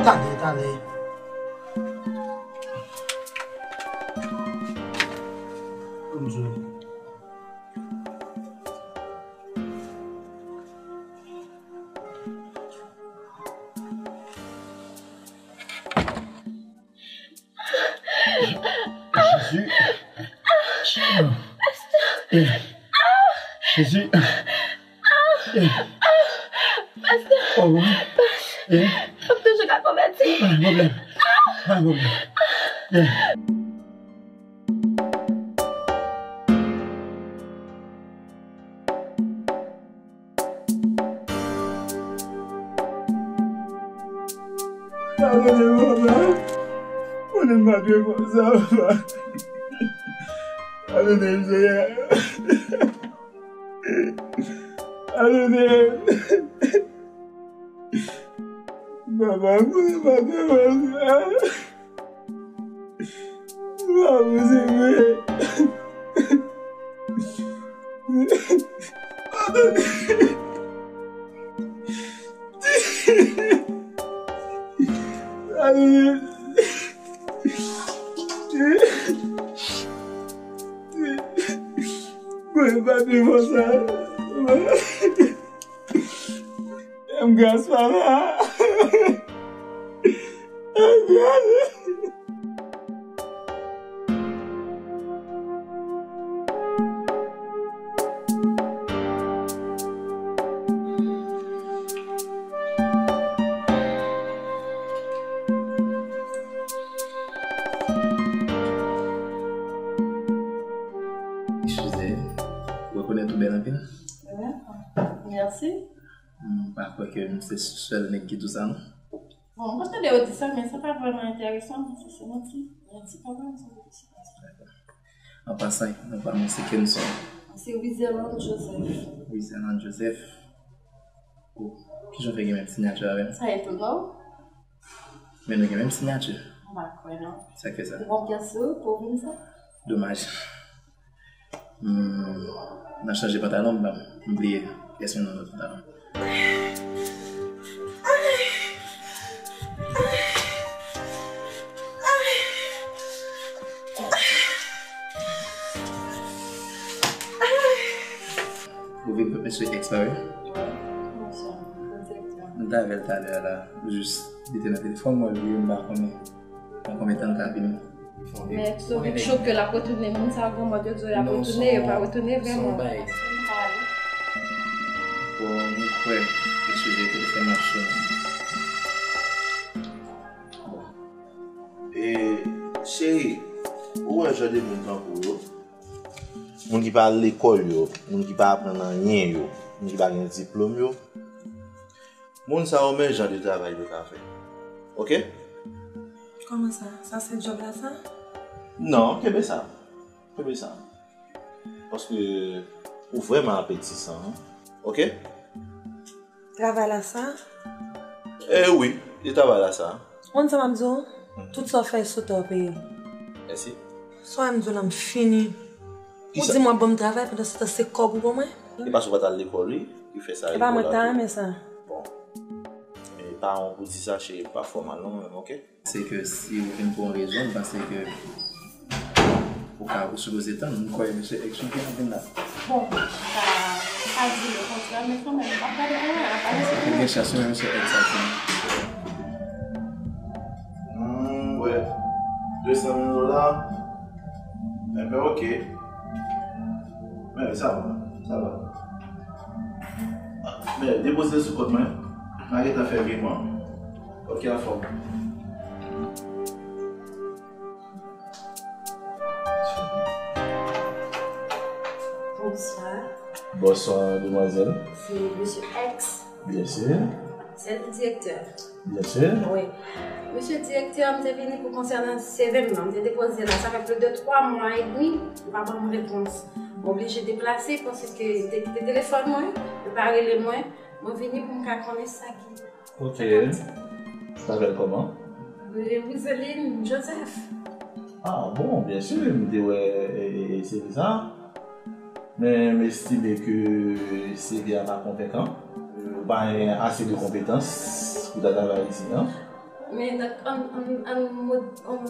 Talè, talè. Bonjou. Jezi. Jezi. Oh, wi. Fòk toujou ka konvèti. Pa gen pwoblèm. Pa gen pwoblèm. Padone m, papa. Padone m, pa dwe fè sa, papa. Padone m, Senyè. Padone m. Papa, padone m, papa. Bravo, se vre. Padone. Padone. Mwen pa te fè sa. Fè m gras, papa. Fè m gras. Eskize, ou rekonèt ou bèl anpil? Mèsi. M pa kwè ke m se sèl nèg ki di w sa, non. Bon, mwen tande yo di sa, men sa pa vrèman enteresan, se, se manti. Manti pa vrèman sa. An pasan, non pa mwen se Kenson. Se Wizeland Joseph. Wizeland Joseph. O, kijan w fè gen menm siyati avè m? Sa etone w? Men nou gen menm siyati. M pa kwè, non. Sa k fè sa? Ou gon pyès sou ou pou w vin sa? Domaj. Hmm, nan chanje pantalon, m, m bliye pyès mwen nan lòt pantalon. Ou vin kot mesye X la, wi? M t avè l talè a la, jis li te nan telefòn mwen, li, m pa konnen. Nan konbyen tan l ka vini? Men sou vit chou ke l ap retounen, moun sa yo granmòd yo di yo y ap retounen, yo pa retounen vrèman. Bon, m kwè, eskize, telefòn nan sonnen. Bon. E, cheri, ou wè jan de moun tankou yo? Moun ki pa al lekòl yo, moun ki pa aprann anyen yo, moun ki pa gen diplòm yo, moun sa yo, men jan de travay yo ka fè. Oke? Kòman sa? Sa se djòb la sa? Non, kenbe sa. Kenbe sa. Paske ou vrèman apetisan, wi. Oke? Travay la sa? E wi, e travay la sa. Ou konn sa m ap di w? Tout sa w fè sou tè w peye. Mèsi. Sa w wè m di w la, m fini. Ou di m w ap ban m travay, pandan se tan se kòb ou ban mwen? E paske w pa t al lekòl, wi, ki fè sa. E pa mwen k ta renmen sa. Bon. E pa yon pou di sa, cheri, pa fè w mal non, men, oke? Se ke si ou vin pou yon rezon, m panse ke ou ka, ou sipoze tann. M kwè mesye X ou gen vin la. Bon, sa, sa di lekontrè, men kanmenm, m p ap gade anyen, apa mesye. Ou gen chans, wi, mesye X ap vin. Hmm, wè. De san mil dola. Enben, oke. Men, sa va, sa va. Men, depoze l sou kont mwen. M a gentan fè viman. Oke, anfòm. Bonswa. Bonswa, demwazèl. Se mesye X. Byen si. Sèl direktè. Byen si. Wi. Mesye direktè, m te vini pou konsènan C V m nan. M te depoze la, sa fè plis de twa mwa edmi, li pa ban m repons. M oblije deplase paske li te kite telefòn mwen, li pa rele mwen. Mwen vini pou m ka konnen sa ki. Ok. Sa k ap di. Ou t apèl kòman? Roseline Joseph. Ah, bon, byen si, m te wè, e, e, e, C V sa. Men m estime ke C V a pa konvenkan. Ou pa gen ase de konpetans pou ta travay isit, non? Men, an, an, an, an, an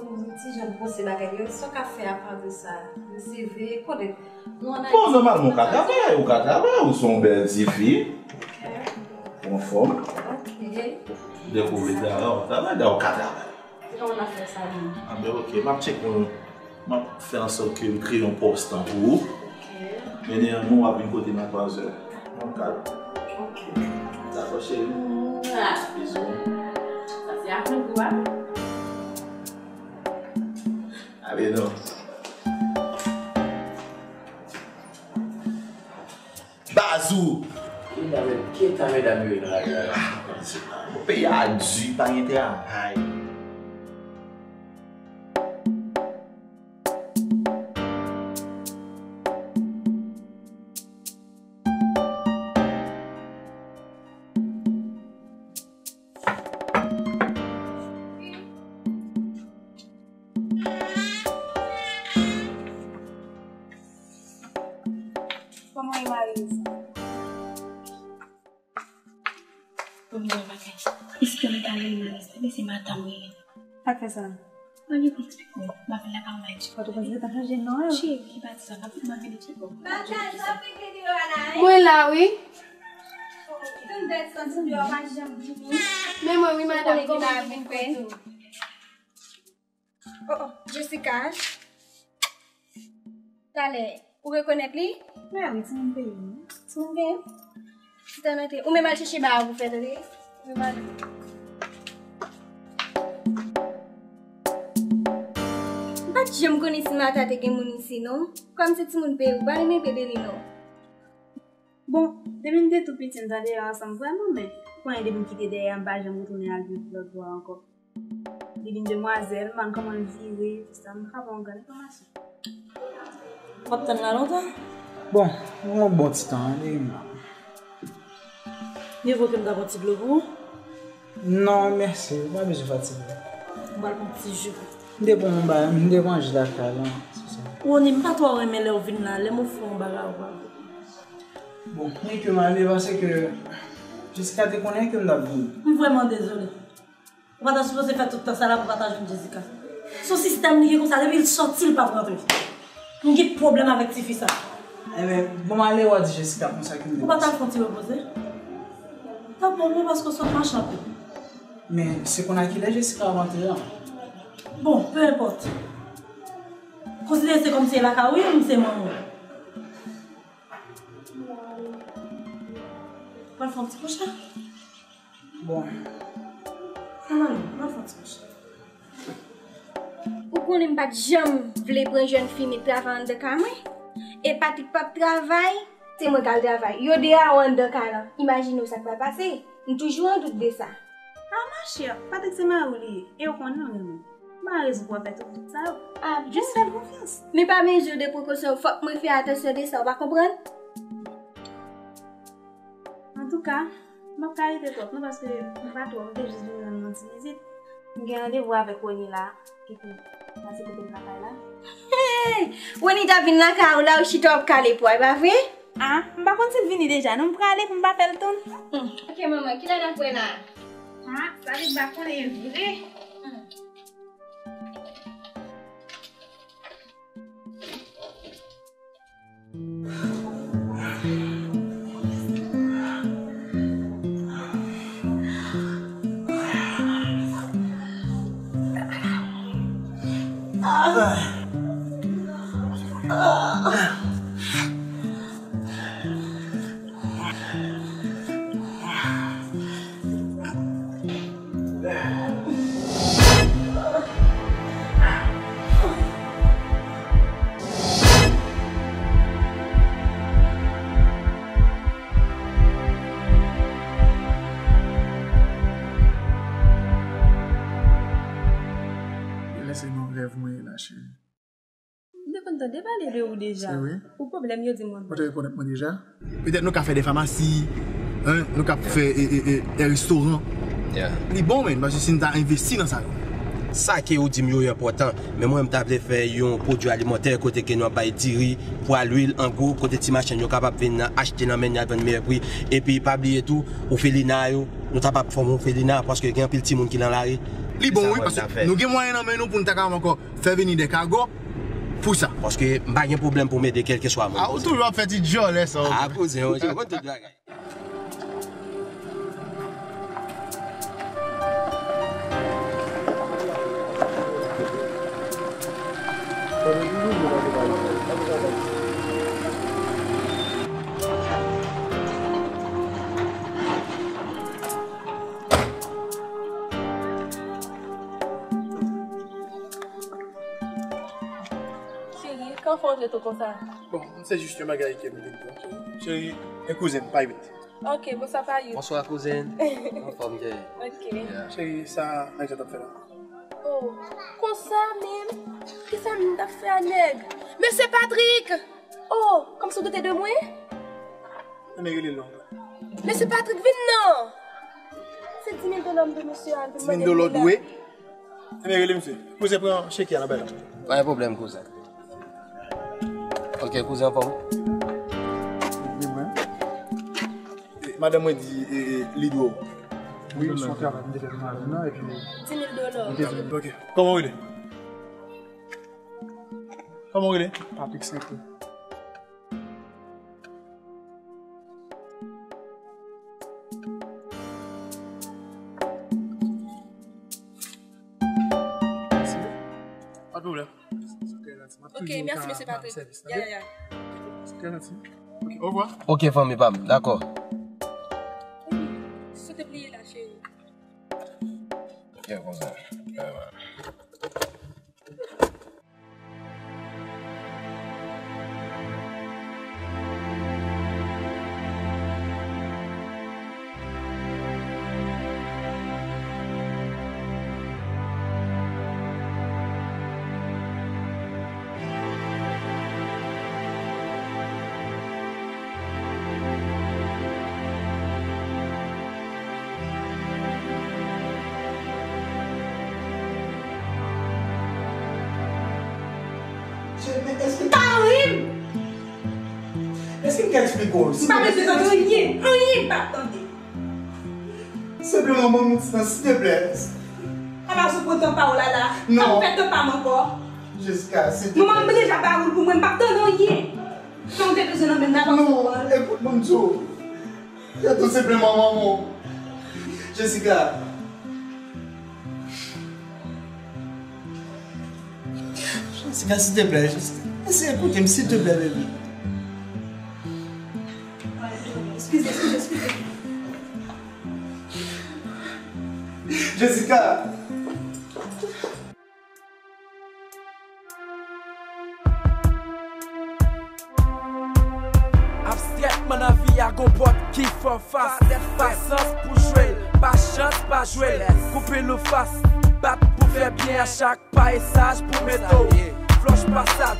ti jan pwose bagay yo, sa w ka fè apa de sa? C V, konnen, nou ann Ayiti. Bon, nòmalman, ou ka travay, ou ka travay, ou se yon bèl tifi. Ok. Ou anfòm. Ok. Dèk ou vle travay, ou travay, dèk ou ka travay. Se kòman n ap fè sa menm? Anben, ok, m ap tcheke yon, m ap fè an sòt ke m kreye yon pòs tan pou ou. Ok. Men dèyè nou, w ap vin kote m a twa zè. Nan kad. Ok. Dakò, cheri. Mwa. Bizou. Sa se afè pou a. Ale non. Bazou! Ki ta medam yo ye nan lari a la? Peyi a di, pa gen travay. Kòman e mari sa? Bon, bon, bagay. Èske m ta renmen sa, men se madanm mwen ye. Sa k fè sa? Mwen gen pou eksplike w. M ap vin lakay ou, m ap eksplike w. Ou te panse se ta chanje non, yo? Cheri, pa di sa, m ap, m ap vin eksplike w. Bagay, sa fè ke deyò a la, hein? Mwen la, wi. Tout bèt santi deyò pa janm vini. Men mwen, wi, madanm, kòman ki ba vin fè? Oh, oh, Jessica. Talè, ou rekonèt li? Mè wi, timoun peyi m. Timoun peyi m? Ti tan antre. Ou menm al chèche ba a pou fè tande. Ou menm al. M pa t janm konnen si Martha te gen moun isi, non. Kòm se timoun peyi, ou pa renmen bebe li, non. Bon, depi n te tou piti, n t andedan ansanm vrèman, men kounye a depi m kite dèyè a, m pa janm retounen al viv lòt bò a ankò. Li vin demwazèl, m pa konn kòman l vire, tout sa, m pa ba w gad enfòmasyon. W ap tann la lontan? Bon, m pran yon bon ti tan, wi. Mieux vaut ke m ta pran ti dlo pou ou? Non, mèsi, ou pa bezwen fatige. M pral pran ti ji pou ou. M te pran yon ba-, m te pran ji lakay la, se sa. Rony, m pa twò renmen lè w vin la, lè m ofri w yon bagay ou pa vle. Bon, mwen ke m ale paske Jessica te konnen ke m t ap vini. M vrèman dezole. Ou pa ta sipoze fè tout tan sa la pou pa ta jwenn Jessica. Se yon sistèm li gen konsa, depi l sòti, l p ap rantre. M gen pwoblèm avèk tifi sa. Enben, bon, m ale, w a di Jessica konsa ke m te pase. Ou pa ta fè yon ti repoze? T ap bon pou ou paske w sot mache anpil. Men, se konn a kilè Jessica ap antre an? Bon, peu importe. Konsidere se kòmsi e lakay ou ye, m se manman w. Pral fè yon ti kouche. Bon. Manman, pral fè yon ti kouche. Ou konnen m pa t janm vle pran jèn fi met travay anndan kay mwen. E Patrick p ap travay, se mwen k al travay. Yo de a yo anndan kay lan. Imajine w sa k pral pase. M toujou an dout de sa. Ah, ma chère, Patrick se mari w li ye. E ou konnen w renmen l. M pa gen rezon pou w ap fè tout dout sa yo. Ah, jis fè l konfyans. Men pa mezi de prekosyon, fòk mwen fè atansyon de sa, ou pa konprann? Antouka, m p ap ka rete twòp non, paske m pa twò, m te jis vin rann mwen ti vizit. M gen randevou avèk Rony la, epi m pase kote m lakay la. Hey! Rony t ap vin lakay ou la, ou chita w ap kale pwa, e pa vre? Ah, m pa konn si l vini deja non, m prale pou m pa fè l tann. Hmm. Ok, manman, kilè n ap wè la? Ah, sa li pa konnen vre. Hmm. M te konn tande pale de ou deja. Se vre? Pou pwoblèm yo di m wè. Ou te rekonèt mwen deja? Petèt nou ka fè de famasi, hein, nou ka fè e, e, e, de restoran. Yeah. Li bon, men, paske si n ta envesti nan sa yo. Sa ke ou di m yo, yo enpòtan. Men mwen, m ta vle fè yon pwodui alimantè kote ke nou ap bay diri, pwa, lwil, an gwo, kote ti machann yo kapab vin achte nan men n, y al vann meyè pri. Epi, pa bliye tou, ofelina yo, nou ta kapab fòme ofelina, paske gen anpil timoun ki nan lari. Li bon, wi, paske nou gen mwayen nan men nou pou n ta kapab ankò fè vini de kago pou sa. Paske m pa gen pwoblèm pou m ede kèlkeswa moun. A, ou toujou ap fè ti djòlè sa, ou. A, kouzen, ou konn tout bagay. Cheri, kòman w fè w antre tou konsa? Bon, se jis yon bagay ke m vin pran. Cheri, e kouzen m, pa vit. Ok, bonswa, pa vit. Bonswa, kouzen. Anfòm, cheri? Ok. Yeah. Cheri, sa nèg sa t ap fè la? Oh, konsa menm? Kisa m t ap fè a nèg? Mesye Patrick! Oh, kòmsi w doute de mwen? Enben, rele l non. Mesye Patrick, vin non! Se dis mil dola m dwe mesye a, l vin mande m li la. Dis mil dola w dwe? Enben, rele misye. Kouzen, pran cheke a la bay la. Pa gen pwoblèm, kouzen. Ok, kouzen, anfòm? Di mwen. E, madanm mwen di, e, e, li dwe w. Wi, se yon travay m te fè pou madanm nan, epi... Dis mil dola. Ok. Kòman w rele? Kòman w rele? Patrick Saint-Clair. Mèsi. Pa de pwoblèm. Ok, mèsi, mesye Patrick. Ya, ya, ya. Ok, au revoir. Ok, fanmi pa m, dakò. Epi, si w te bliye la, cheri. Ok, konsa. Pa ri m! Èske m ka eksplike w? M pa bezwen tande anyen, anyen m p ap tande. Senpleman, ban m yon ti tan, silteplè. Papa, sou pran tan pa w la la. Non. Sa m fè tan pa m ankò. Jessica, silteplè. Manman m deja ba ou l pou mwen, m p ap tande anyen. Sa w te bezwen nan men m la, pa... Non, ekout mwen, m di w. Gade w senpleman, manman w. Jessica. Jessica, silteplè, Jessica. Eseye koute m, silteplè, baby. Eskize, eskize, eskize. Jessica! Abstrètman nan vi a gon pòt ki fè w fas. Pa sans pou jwe l, pa chans pa jwe l. Koupe l ou fas, bat pou fè byen a chak pa e saj pou mete w. Flòch pasab,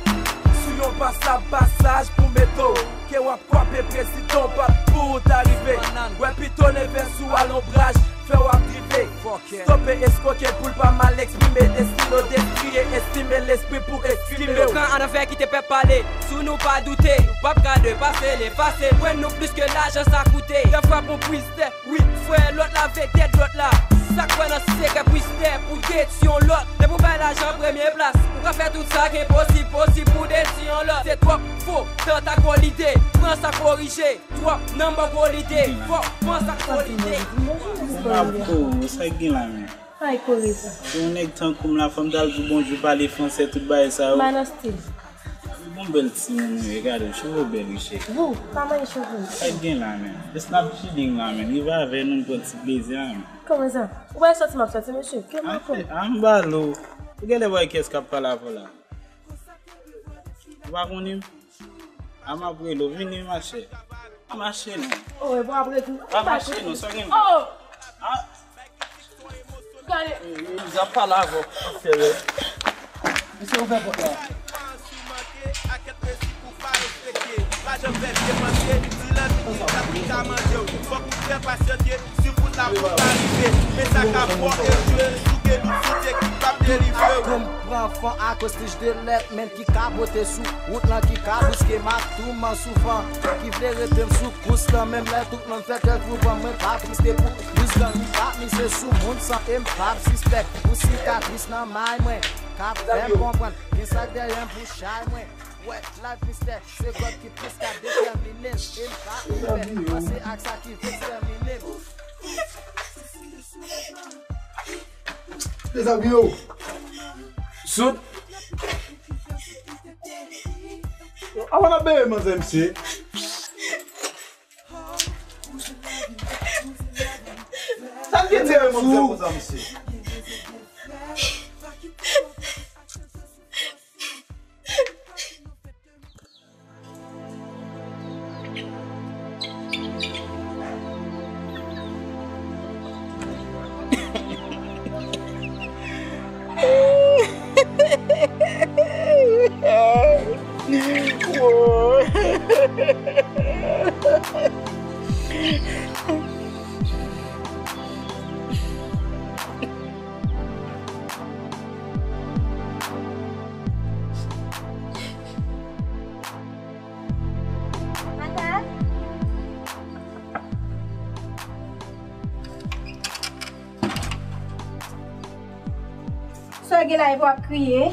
sou yon pasab pasaj pou mete w. Ke w ap kwape prezidan w bat pou w ta rive. Wè pito nevè sou alonbraj, fè w ap drive. Stope eskoke pou l pa mal eksprime, destine w destriye, estime lespri pou eksprime w. Pran ann fè kite pèp pale, sou nou pa doute. Pap ka depase l efase, pwen nou plis ke lajan sa koute. Dèfwa pou pwis tè, wi, frè, lòt la vle dèt lòt la. Sa k kwè nan sekrè pwis tè pou detwi yon lòt. Depi w bay lajan premye plas, ou ka fè tout sa k enposib posib pou detwi yon lòt. Se twòp fo, tan ta gwo lide, pran sa korije. Twòp nanm ban gwo lide, fò, pran sa k solide. M ap kore, sa k gen la menm? Ay, kore sa. Se yon nèg tankou m la, fò m t al di w bonjou, pale fransè, tout bagay sa yo. M pa nan stil. Bon bèl timoun ou ye, gade w, cheve w bèl wi cheri. Vou, pa manyen cheve m. Sa k gen la menm? Jis n ap chilling la menm, rive avè nou, n pran ti plezi la menm. Kòman sa? Ou pa sòti m ap sòti, mesye? Ke m ap fè? A m balo. Ou genlè wè kiyès k ap pale avè w la? Ou pa konnen m? A m ap rele w, vini machè. Pa mache non. Oh, e bon apre tou. Pa mache non, sa gen. Oh! Ah. Gade. Zan pale avè w. Mesye, ouvè pòt la. Sou mande, akèt resi pou pa respekte. Pa janm fè vye manje, di lanvi ki ka, ki ka manje w. Fòk ou fè pasyante, si bout la pou pa rive. Men sa ka fò e jwe, souke lout sou Dye ki p ap delivre w. Konpran fan akoz tich de lèt, men ki ka pote sou wout lan, ki ka bouske mak touman souvan, ki vle rete m sou kous lan, menm lè tout moun fè tèt pou ban mwen pa triste pou plis dan li pa mize sou moun san e m pa p sispèk pou sikatris nan may mwen. K ap fè m konprann gen sa k dèyè m pou chay mwen. Wè, life mistè, se God ki plis ka detèmine m. E m pa ouvè, panse ak sa ki vle ekstèmine m. Mezanmi, yo. Sot. Avan n ap bere manzè, mesye. Sa l gen dèyè manzè konsa, mesye? Madan? Sa w gen la epi w ap kriye?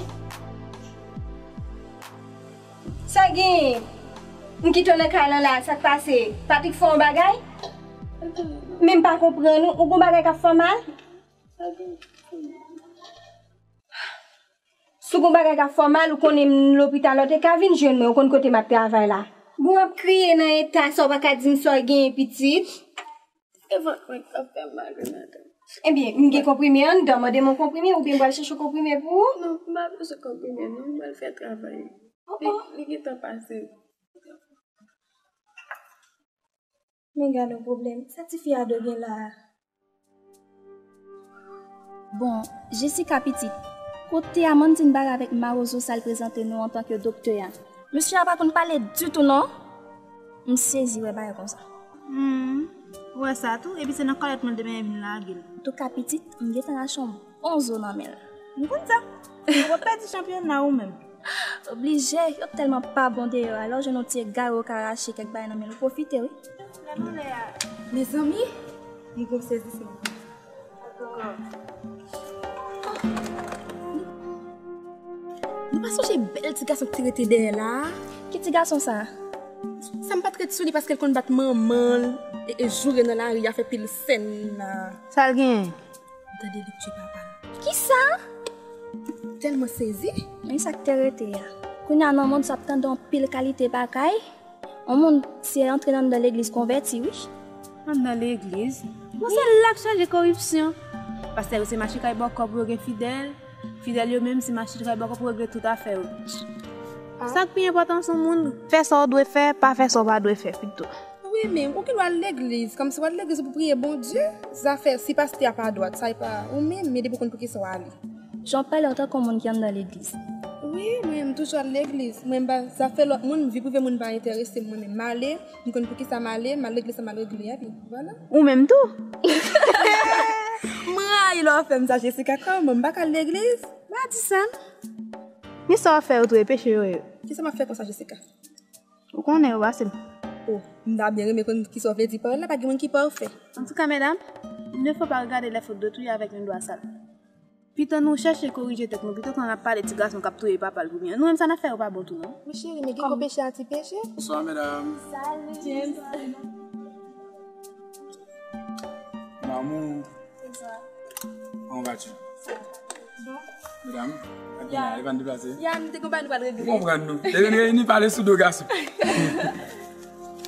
Sa w gen? M kite w nan kay lan la, sa k pase? Patrick fè yon bagay? Men m pa konprann ou, ou gon bagay k ap fè w mal? Si w gon bagay k ap fè w mal, ou konnen m lopital la, w te ka vin jwenn mwen, ou konn kote m ap travay la. Bon, w ap kriye nan eta sa, w pa ka di m sa w genyen pitit? Se vant mwen k ap fè m mal wi, madanm. Ebyen, m gen konprime anndan, mande m yon konprime, oubyen m pral chèche yon konprime pou ou? Non, m pa bezwen konprime, non, m pral fè travay. Oh, oh. Li, li gentan pase. Men gade yon pwoblèm. Sa tifi a dwe gen la a? Bon, Jessica pitit, kote Amandine bare avèk mawozo sa l prezante nou antanke doktè a? Mesye a pa konn pale ditou non. M sezi wè bagay konsa. Hmm, ou wè sa tou, epi se nan kòlèt mwen l te benyen vin lage l. Antouka pitit, m gentan rache yon bon zo nan men l. M konn sa. Ou ap pèdi chanpyona ou menm. Oblije, yo tèlman pa bon deyò a, lè w jwenn yon ti egare w ka rache kèk bagay nan men l, ou pwofite wi. Mezanmi, m gon sezisman. Nou pa sonje bèl ti gason ki te rete dèyè la a? Ki ti gason sa? Sa m pa t ret sou li paske l konn bat manman l e, e joure nan lari a, fè pil sèn la. Sa l genyen? M tande li k tchwe papa l. Kisa? M tèlman sezi. Men sa k te rete a. Kounye a nan mond sa ap tande anpil kalite bagay. Yon moun se antre anndan legliz konvèti wi. Anndan legliz? Bon, se la k chaje koripsyon. Pastè yo se mache kay bòkò pou yo gen fidèl. Fidèl yo menm se mache kay bòkò pou regle tout afè yo. Sa k pi enpòtan se yon moun fè sa w dwe fè, pa fè sa w pa dwe fè pito. Wi, men ou gen dwa al legliz, kòmsi w al legliz pou priye Bondye. Zafè si pastè a pa dwat, sa e pa ou menm, men depi w konn poukisa w ale. Jan w pale an tanke yon moun ki anndan legliz. Wi, mwen, m toujou al legliz. Mwen, m pa, zafè lòt moun, vi prive moun pa enterese m. Mwen menm, m ale, m konn poukisa m ale, m al legliz sa m al regle, epi vwala. Ou menm tou? M rayi lè w fè m sa, Jessica, kòman? M pa ka al legliz? Pa di sa. Men sa w ap fè yo tou, e peche yo ye. Kisa m ap fè konsa, Jessica? Ou konnen yo pase m. O, m ta byen renmen konn kisa w vle di pawòl la, pa gen moun ki pafè. Antouka, medam, il ne faut pas regarder les fautes d'autrui avec un doigt sale. Pito nou chèche korije tèt nou, pito ke n ap pale ti gason k ap touye papa l pou byen. Nou menm sa n ap fè yo pa bon tou non. Wi cheri, men gen kou peche a ti peche. Bonswa medam. Salut. James. Mon amour. Bonsoir. Comment vas-tu? Bon. Medam, ya, li pa n deplase. Ya, nou te konprann nou pa t regle. Ou konprann nou. Te vin reyini pale sou do gason.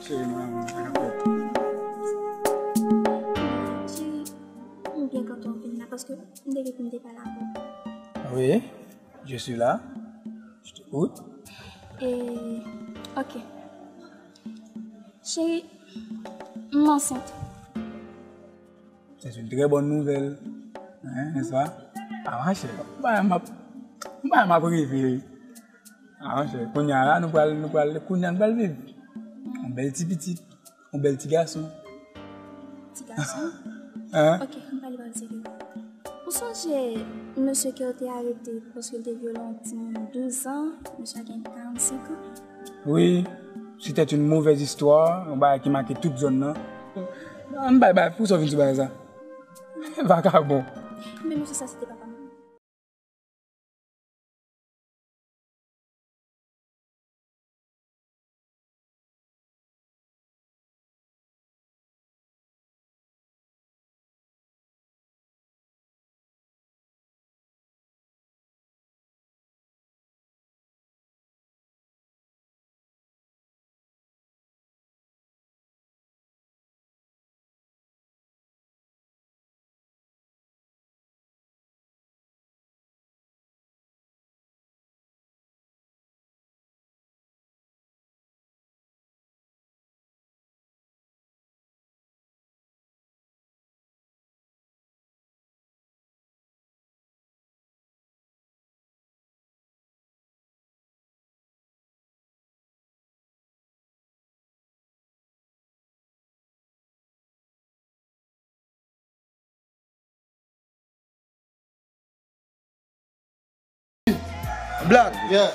Cheri, mon amour, sa k ap fèt? Cheri, m byen kontan w vin la paske m te gen pou m te pale avè w. Oui, je suis là. Je t'écoute. E, ok. Cheri, m ansent. C'est une très bonne nouvelle. Hein, n'est-ce pas? Ah, ma chère, m pa, m pa, m Ah, m ap reve, wi. Ah, monchè, kounye a la, nou pral, nou pral, kounye a nou pral viv. Yon bèl ti pitit, yon bèl ti gason. Ti gason? Hein? Ok, m pale pa w serye. Ou sonje mesye ke yo te arete paske l te vyole yon timoun douz an, mesye a gen karannsenk an? Wi, c'était une mauvaise histoire, yon bagay ki make tout zòn nan. Ann bay bay, pou sa w vin sou bagay sa. Vakabon. Men mesye sa se te papa m. Black. Yeah.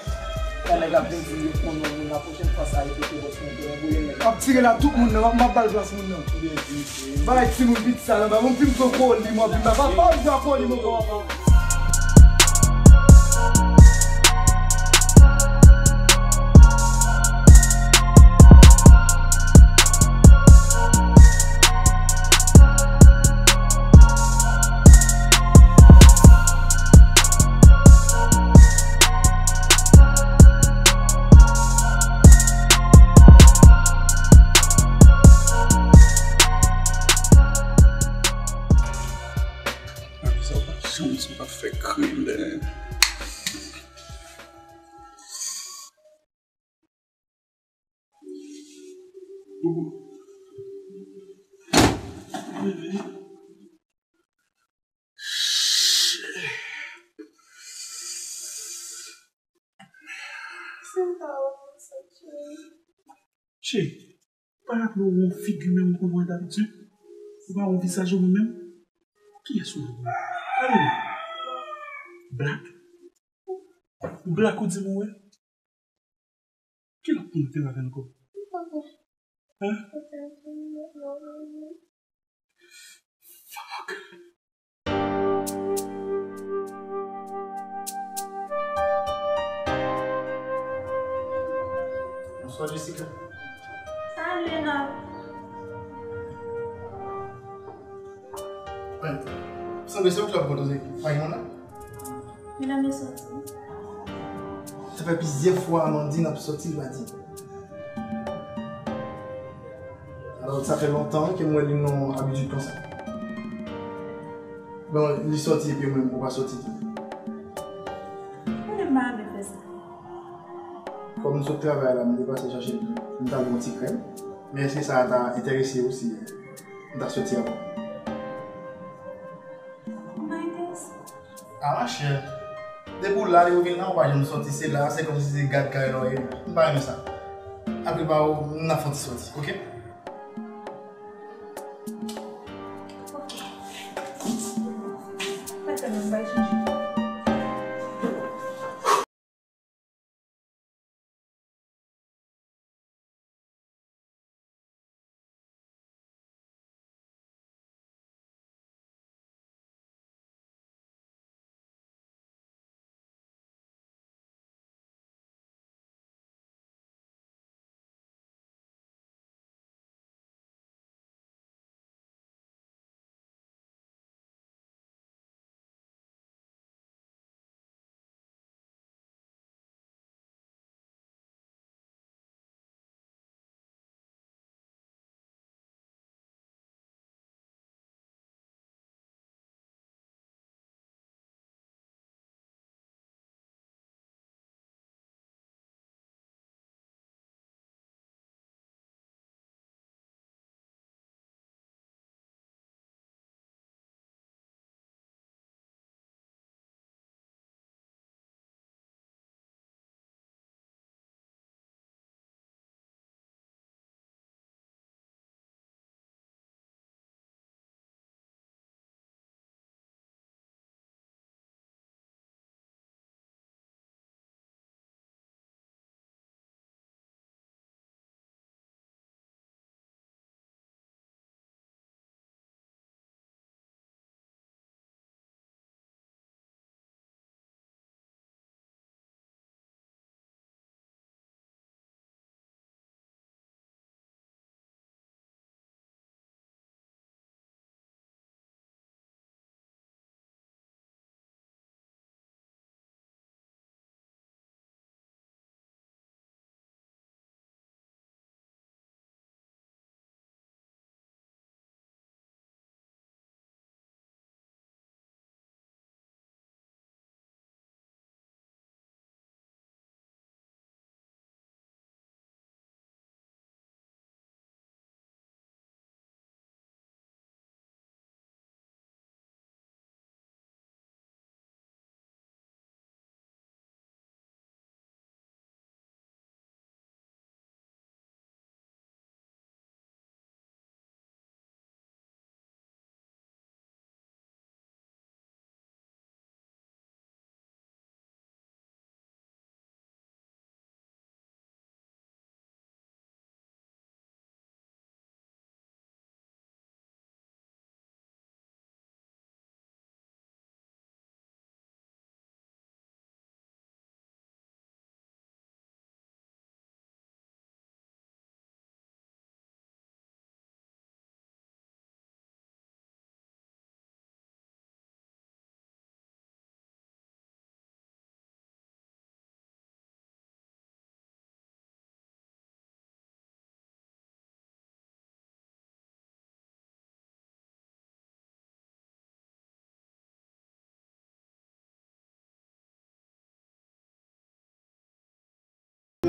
Sa nèg ap vin di yo konn yon moun, la pwochèn fwa sa repete bòs mwen, pou enboule nèg. M ap tire la tout moun nan, m ap, m ap ba l plas moun nan. Bay timoun piti sa nan bay mwen, m fin pran koli mwen, vin ba papa, m pran koli mwen, papa. Sa w pa janm di m pa fè krim, man. Cheri, ou pa raple w yon figi menm kòman dabitid? Ou pa yon vizaj ou menm? Kiyès ou menm? Gade non. Black? Black ou di m ou wè? Ki lòt moun te wè avè l ankò? Hein? Fuck. Bonswa, Jessica. Salut, Reynold. Sanble se ou ki t ap konpoze. Pa gen moun la? Medam yo soti. Sa fè plizyè fwa Amandine ap soti, li pa di. Alò, sa fè lontan ke m wè li nan abitid konsa. Bon, li soti epi mwen, mwen pa soti tou. Mwen menm pa renmen fè sa. Kòm m sot travay la, m te pase chache l, m t al yon ti krèm. Men èske sa ta enterese w si m ta soti avè w? M pa enterese. Ah, machè. Depi w la, depi w vin la, w pa janm soti, se la, se kòmsi se gad kay la w ye. M pa renmen sa. Apre pa w, n ap fè yon ti soti, oke? Ok. Mwen tèlman bay chanje.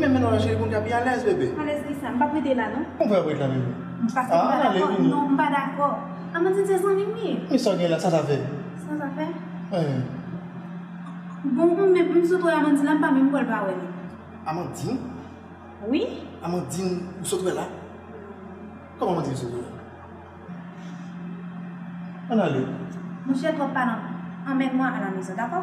Men, men non, cheri, pou n ka pi alèz, bebe. Alèz ki sa? M p ap rete la, non. Konpè ap ret la, bebe. M pa, ah, m pa dakò. Non, m pa dakò. Amandine se zanmi m li ye. Men sa w gen la, sa sa fè? Sa sa fè? Bon, m, m sot wè Amandine la, m pa menm kwè l pa wè li. Amandine? Wi. Amandine, ou sot wè la? Kòman Amandine sot wè la? Ann ale. Monchè, twòp pale anmède mwen alamezon, dakò?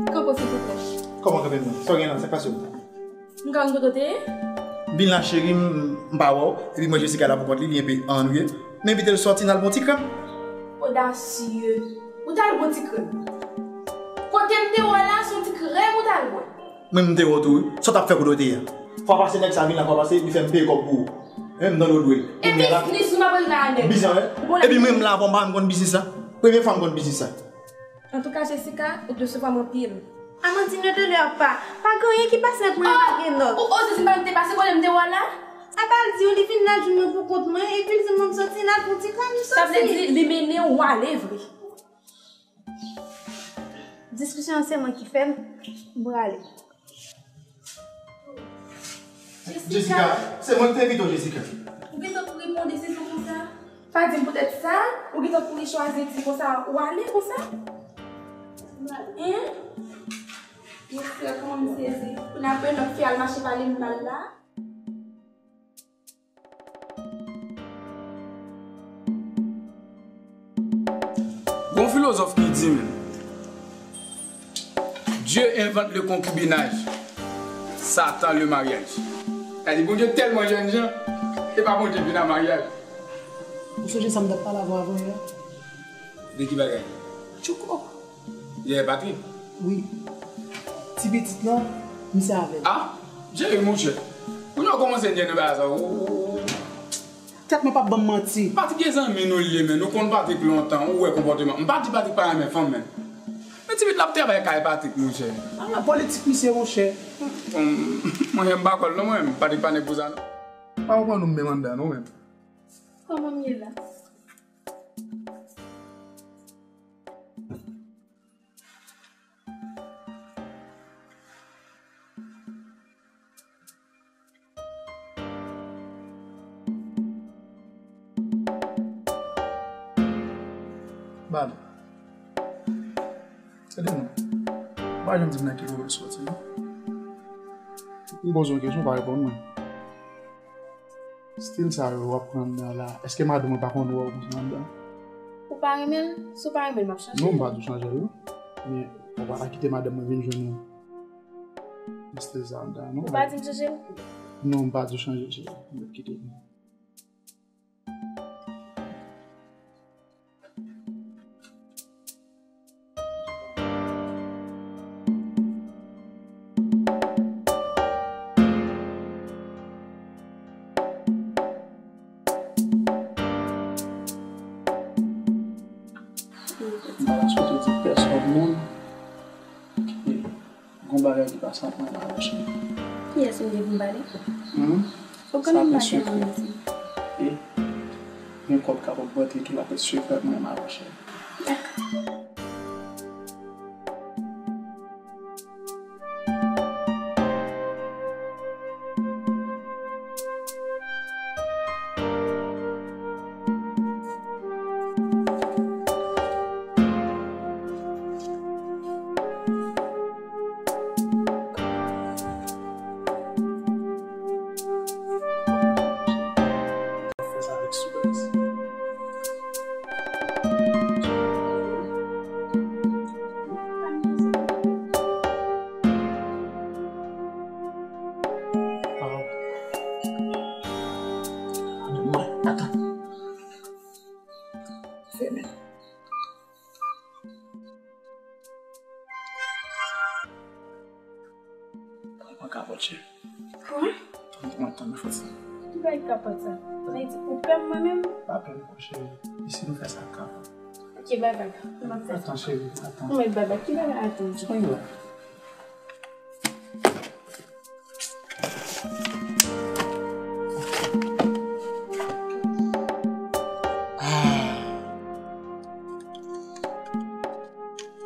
Kanpe, silvouplè. Kòman kanpe, non? Sa w gen la, sa k pase w? M ka konn kote w te ye? M vin la, cheri, m, m pa wè w. Epi m wè Jessica la pou kont li, li enpe annuye. M envite l sòti, n al bon ti krèm. Odasye. Ou t al bon ti krèm? Kote m te wè w la, se yon ti krèm ou t al bwè? Mwen, m te wè w tou, wi. Sa w t ap fè kote w te ye a? Fwa pase, nèg sa vin la, fwa pase, li fè m peye kòb pou ou. Menm nan yo dwe l. E biznis ou m ap regle a, nèg? Biznis, wi. Epi mwen, m la, bon, m pa konn biznis la. Premye fwa m konn biznis la. Antouka, Jessica, ou t resevwa m anpil. Amandine, ne te leurre pas. Pa gen anyen ki pase ant mwen avèk Enock. Ou oze di m pa gen te pase, kote m te wè w la? Apa l di w li vin la jwenn mwen pou kont mwen, epi l di m pou m soti, n al pou ti krèm, m soti. Sa vle di li mennen w ale vre. Diskisyon an se mwen ki fè l, m prale. Jessica, se mwen ki te envite w, Jessica. Ou gentan kouri pran desizyon konsa? Pa di m poutèt sa, ou gentan kouri chwazi di konsa, ou ale konsa? Hein? Jessica, kòman m sezi. Kounye a, apre nòt fi al mache pale m mal la. Gon filozòf ki di menm, Dieu invente le concubinage, Satan le mariage. Sa di Bondye tèlman jènjan, e pa Bondye vin a maryaj. Ou sonje sa m t ap pale avè w avan yè? De ki bagay? Tchouko. Yè, Patrick? Wi. Ti pitit lan, misye avè l. Ah, Jerry, monchè. Kounye a w kòmanse nye nan bagay sa. Ou, ou, ou, Tèt mwen p ap ban m manti. Patrick e zanmi nou l ye, men nou konn Patrick lontan, ou wè konpòteman. M pa di Patrick pa renmen fanm, men. Men ti pitit la ap travay kay Patrick, monchè. Ah, politik misye, monchè. Bon, mwen, m pa kwè l non, mwen, Patrick pa nèg pou sa, non. Pa konprann ou menm anndan, non, menm. Kòman m ye la? Bad. Tande non. Ou pa janm di m nan ki kote w soti, non. M poze w kesyon, ou pa reponn mwen. Stil sa yo w ap pran anndan la, èske madanm mwen pa konn wè w konsa anndan? Ou pa renmen l? Si w pa renmen l, m ap chanje l. Non, m pa di w chanje l, non. Men, ou pa ta kite madanm mwen vin jwenn ou nan stil sa anndan, non. Ou pa di m chanje l? Non, m pa di w chanje, cheri. M ap kite l. M pa ta swete di pèsòn moun ke gon bagay ki pase ant mwen e Maroche. Kiyès ou vle pou m pale? Hmm? Ou konnen m pa gen moun di. E gen kòb k ap ogmante tou, l ap ret swiv mwen e Maroche. Dakò. Fè sa avèk souplès. Mwen kapòt, cheri. Kwa? Tann, mwen tann, mwen fè sa. Ki bay kapòt sa? Sa vle di ou pè m mwen menm? Pa pè m non, cheri. E si nou fè sa ak kapòt? Ok, bay, bay. Mwen fè sa. Atann, cheri, atann. Mwen bay, bay. Ki bay, bay, atann? Mwen la. Ah.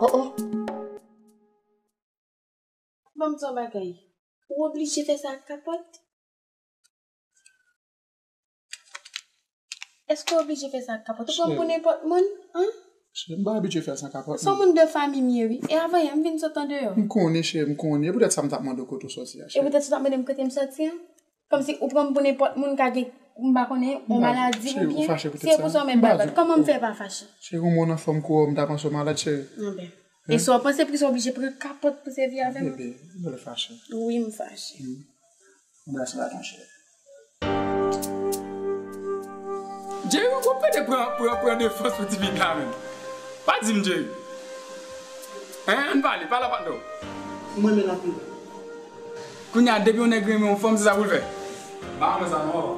Oh, oh. Ban m di w yon bagay. Ou oblije fè sa ak kapòt? Èske w oblije fè sa ak kapòt? Ou pran m pou nenpòt moun? An? Cheri, m pa abitye fè sa ak kapòt, non. Se yon moun de fanmi m ye, wi. E avan yè, m vin sot andeyò. M konnen, cheri, m konnen. E poutèt sa m t ap mande w kote w sòti a, cheri. E poutèt sa w t ap mande m kote m sòti an? Kòmsi ou pran m pou nenpòt moun, ka gen, m pa konnen, yon maladi oubyen. Cheri, ou fache poutèt sa? Se pou sa w mèt bay bat. Kòman m fè pa fache? Cheri, yon moun anfòm kou w, m ta panse w malad, cheri. Anben. E sa w panse, poukisa w oblije pran kapòt pou sèvi avè m? Bebe, ou lè fache. Wi, m fache. Anbrase baton, cheri. Jerry, ou pede pran, pran, pran defans pou ti fi la, menm. Pa di m, Jerry. Hein, ann pale, pale ak patnè w. M renmen l anpil. Kounye a, depi yon nèg renmen yon fanm, se sa pou l fè. Pa renmen sa, non, papa.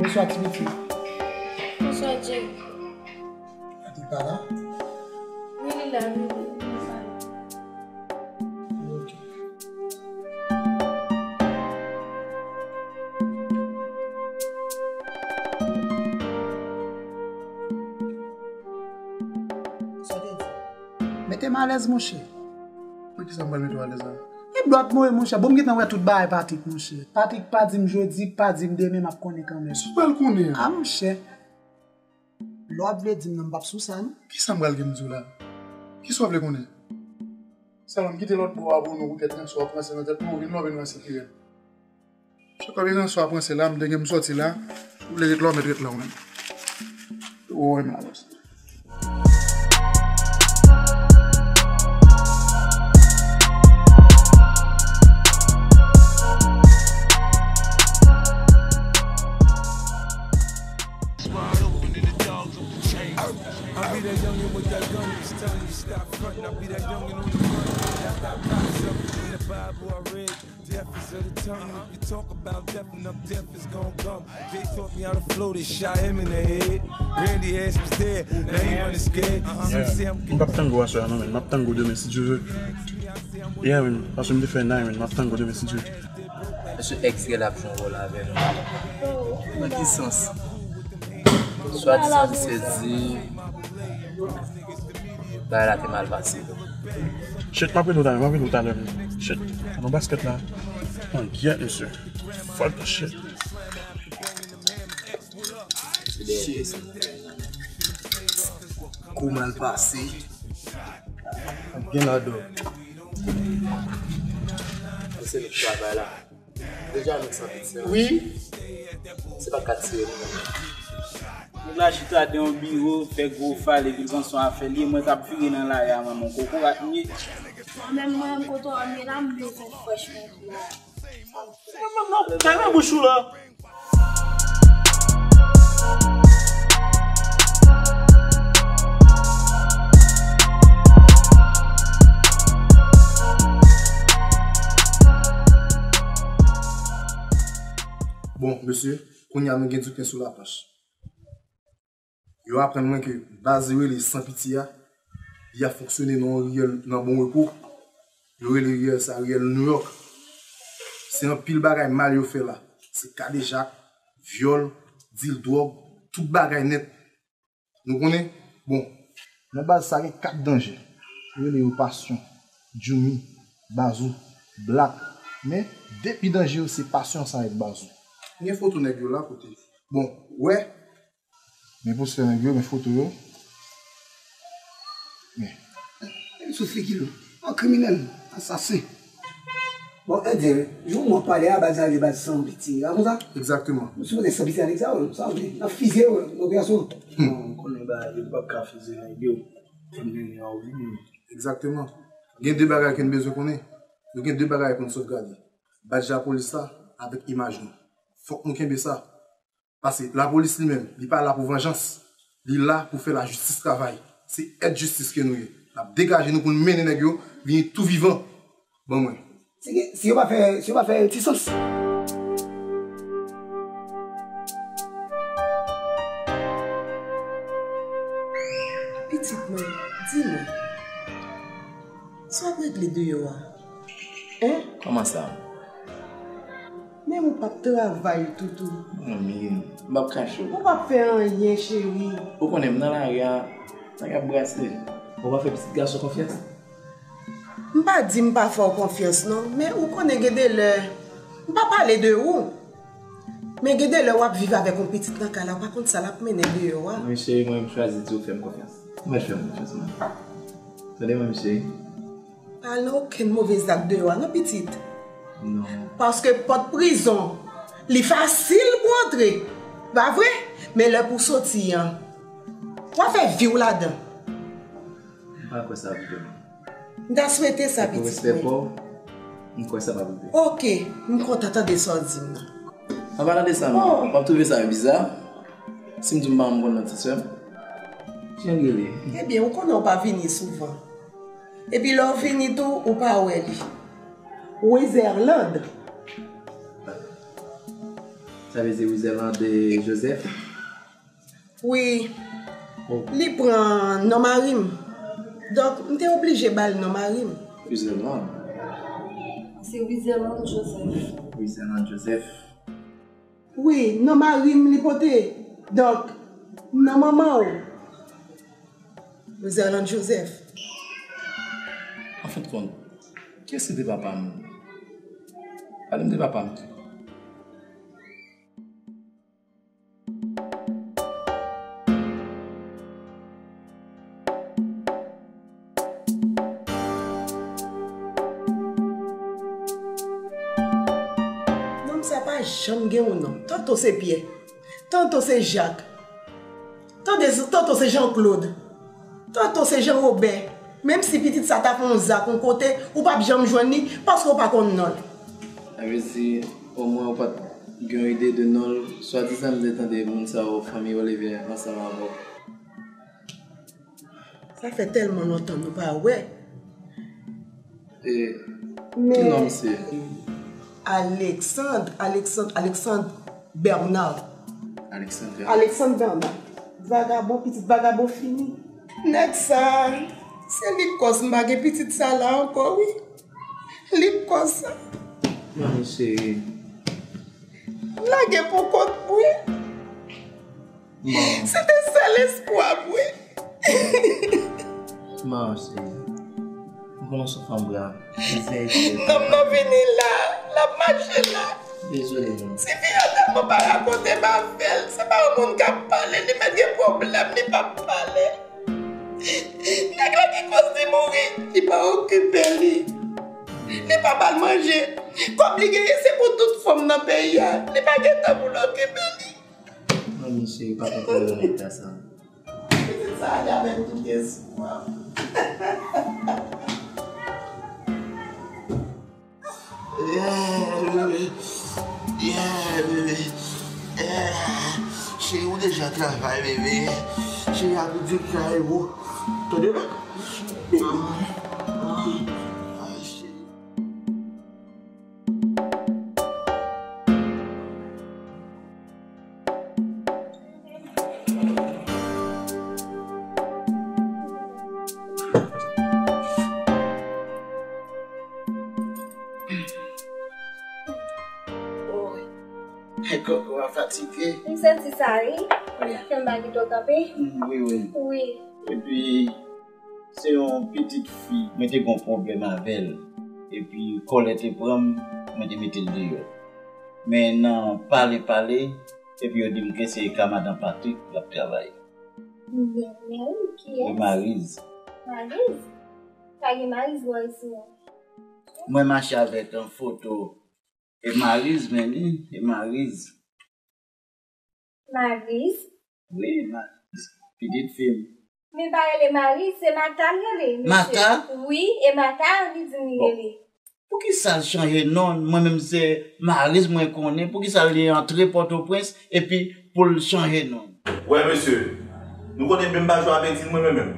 Bonswa, ti pitit. Bonswa, Jerry. Li pa la? Wi, li la, wi, wi, li pa la. Ok. Sa w te di? Mete m alèz, monchè. Poukisa m pral mete w alèz la? E dwat mwen, monchè. Bon, m gentan wè tout bagay Patrick, monchè. Patrick pa di m jodi, pa di m demen, m ap konnen kanmenm. Sa w pral konnen an? A, monchè. Lè w ap vle di m nan, m p ap sou sa, non. Kisa m pral gen m di w la? Kisa w vle konnen? Sèlman m kite lòt bò a pou nou, poutèt ranse w ap ranse nan tèt mwen, ou vin la, w vin ranse pi rèd. Chak fwa m ranse w ap ranse la, m te gen m sòti la, ou vle ret la, w mèt ret la, ou menm. Ou wè m la, bòs. I be that youngin' with that gun, just telling you stop frontin'. I be that youngin' on the run, that got rocks up in the Bible I read. Death is of the tongue. If you talk about death, enough death is gon' come. They taught me how to flow, they shot him in the head. Randy Ash was there, now he running scared. Some say I'm M p ap tango aswè a non, men m ap tango demen si Dye vle. Yeah, men, paske m te fè nine, men m ap tango demen si Dye vle. Èske ex gen ap jwe yon wòl avè nou? Nan ki sans? Swadizan misye di bagay la te mal pase. Shit, m ap rele w talè, m ap rele w talè, men. Shit, nan basket la. Angyèt, mesye. Fuck the shit. Shit. Kou mal pase. Gen la dò. Se nou travay la. Deja nou santi se. Wi. Se pa ka tire nou. Nèg la chita de yon biwo, fè gwo fal, epi l panse yon afè li ye, mwen t ap vire nan lari a, mwen, mon kokorat m ye. Mwen menm, mwen menm, kote w ye la, m bezwen frèch mwen la. Mwen menm, non, fèmen bouch ou la. Bon, mesye, kounye a nou gen du pain sou la planche. Yo aprann mwen ke baz yo rele San Pitye a, li ap fonksyone nan yon riyèl nan Bon Repo. Yo rele riyèl sa riyèl Nouyòk. Se anpil bagay mal yo fè la. Se kadejak, vyòl, dil dwòg, tout bagay nèt. Nou konnen? Bon, nan baz sa gen kat danje. Yo rele yo Pasyon, Djoumi, Bazou, Blak. Men, de pi danje yo se Pasyon sa avèk Bazou. Gen foto nèg yo la kote. Bon, wè. Men poustè nèg yo, men foto yo. Men. Sou figi l. Yon kriminèl, asasen. Bon, Endyen, jou mwen pale a baz la, li baz san piti. A konsa? Egzakteman. Nou sipoze san piti a nèg sa yo, sa w vle? N ap fizye yo, nan operasyon. Non, m konnen bagay yo, nou p ap ka fizye nèg yo. Fè m mennen an vini. Egzakteman. Gen de bagay ke n bezwen konnen. Nou gen de bagay pou n sovgade. Badj lapolis la avèk imaj nou. Fòk nou kenbe sa. Paske lapolis li menm, li pa la pou vanjans. Li la pou fè lajistis travay. Se èd jistis ke nou ye. N ap degaje nou pou n mennen nèg yo vini tou vivan ban mwen. Si, si yo pa fè, si yo pa fè ti sans. Pitit mwen, di mwen, sa w ap regle deyò a? Hein? Kòman sa? Menm ou p ap travay, Toutou. Manmi, m p ap kache w. Ou p ap fè anyen, cheri. Ou konnen m nan lari a, nèg ap brase. Ou pa fè pitit gason konfyans? M pa di m pa fè w konfyans non, men ou konnen gen de lè, m pa pale de ou, men gen de lè w ap viv avèk yon pitit nan kay la, ou pa konn sa l ap mennen deyò a. Mwen cheri, mwen m chwazi di w fè m konfyans. Ou mèt fè m konfyans, mwen. Tande mwen, cheri. Pa al nan okenn move zak deyò a non, pitit. Non. Paske pòt prizon, li fasil pou antre, pa vre? Men lè pou soti an, w ap fè vi w ladan. M pa kwè sa ap rive non. M ta swete sa, pitit mwen. Pou respè pa w, m kwè sa p ap rive. Oke, m kontan tande sa w di m nan. An palan de sa, m ap twouve sa biza si m di w m pa janm konn non ti sè m. Jan l rele? Ebyen, ou konnen w pa vini souvan. Epi lè w vini tou, ou pa wè li. Wizerland. Sa vle di Wizerland Joseph? Wi. Oh. Li pran non mari m. Donk, m te oblije ba l non mari m. Wizerland. Se Wizerland Joseph. Wizerland Joseph. Wi, non mari m li pote. Donk, non manman w. Wizerland Joseph. Anfendkont, kiyès ki te papa m? Pale m de papa m tou. Nonm sa pa janm gen yon non. Tanto se Pyè, tanto se Jak, tande, tanto se Janklod, tanto se Janwobè. Menm si pitit sa ta fè yon zak yon kote, ou p ap janm jwenn li, paske w pa konn non l. Sa vle di, omwen ou pa t gen yon ide de non l, swadizan m te tande moun sa yo, fanmi yo leve ansanm avè w. Sa fè tèlman lontan nou pa wè. E ki non misye? Alexandre, Alexandre, Alexandre Bernard. Alexandre Bernard. Alexandre Bernard. Vagabon, pitit vagabon fini. Nèg sa, se li k kòz m pa gen pitit sa la ankò, wi. Li k kòz sa. Manmi cheri. Lage pou kont mwen. Bon. Se te sèl espwa m, wi. Bon, cheri. M konnen w se yon fanm gran. Nonm nan vini la, l ap mache la. Dezole, non. Tifi a tèlman pa rakonte m avè l. Se pa yon moun k ap pale, li mèt gen pwoblèm, li p ap pale. Nèg la ki kòz li mouri, li pa okipe li. Li pa ba l manje. Kòb li genyen, se pou tout fanm nan peyi a. Li pa gen tan pou l okipe li. Manmi cheri, pa konprann nan eta sa. Pitit sa a li avèk tout espwa m. Yeah, bebe. Yeah, bebe. Yeah. Cheri, ou deja travay, bebe. Cheri, a pou di travay ou. Tande, non? Ay, cheri. Woy. Kòkò a fatige. M santi sa, wi. Wi. Fè m pa gen tan kanpe. Mm, wi, wi. Wi. Epi, se yon pitit fi, mwen te gen yon pwoblèm avè l. Epi, kòlè te pran m, mwen te mete l deyò. Men nan pale, pale, epi yo di m ke se ka madan Patrick l ap travay. Men, men wi, kiyès? E Mariz. Mariz? Pa gen Mariz bò isit non. Mwen mache avèk yon foto. E Mariz, men li, e Mariz. Mariz? Wi, Mariz. Pitit fi m. Men pa rele Mariz, se Mata l rele, mesye. Mata? Wi, e Mata li di m li rele. Poukisa l chanje non? Mwen menm se Mariz mwen konnen. Poukisa l antre Pòtoprens epi pou l chanje non? Wè, mesye, nou konnen menm pa jwe avèk zil mwen, mwen menm.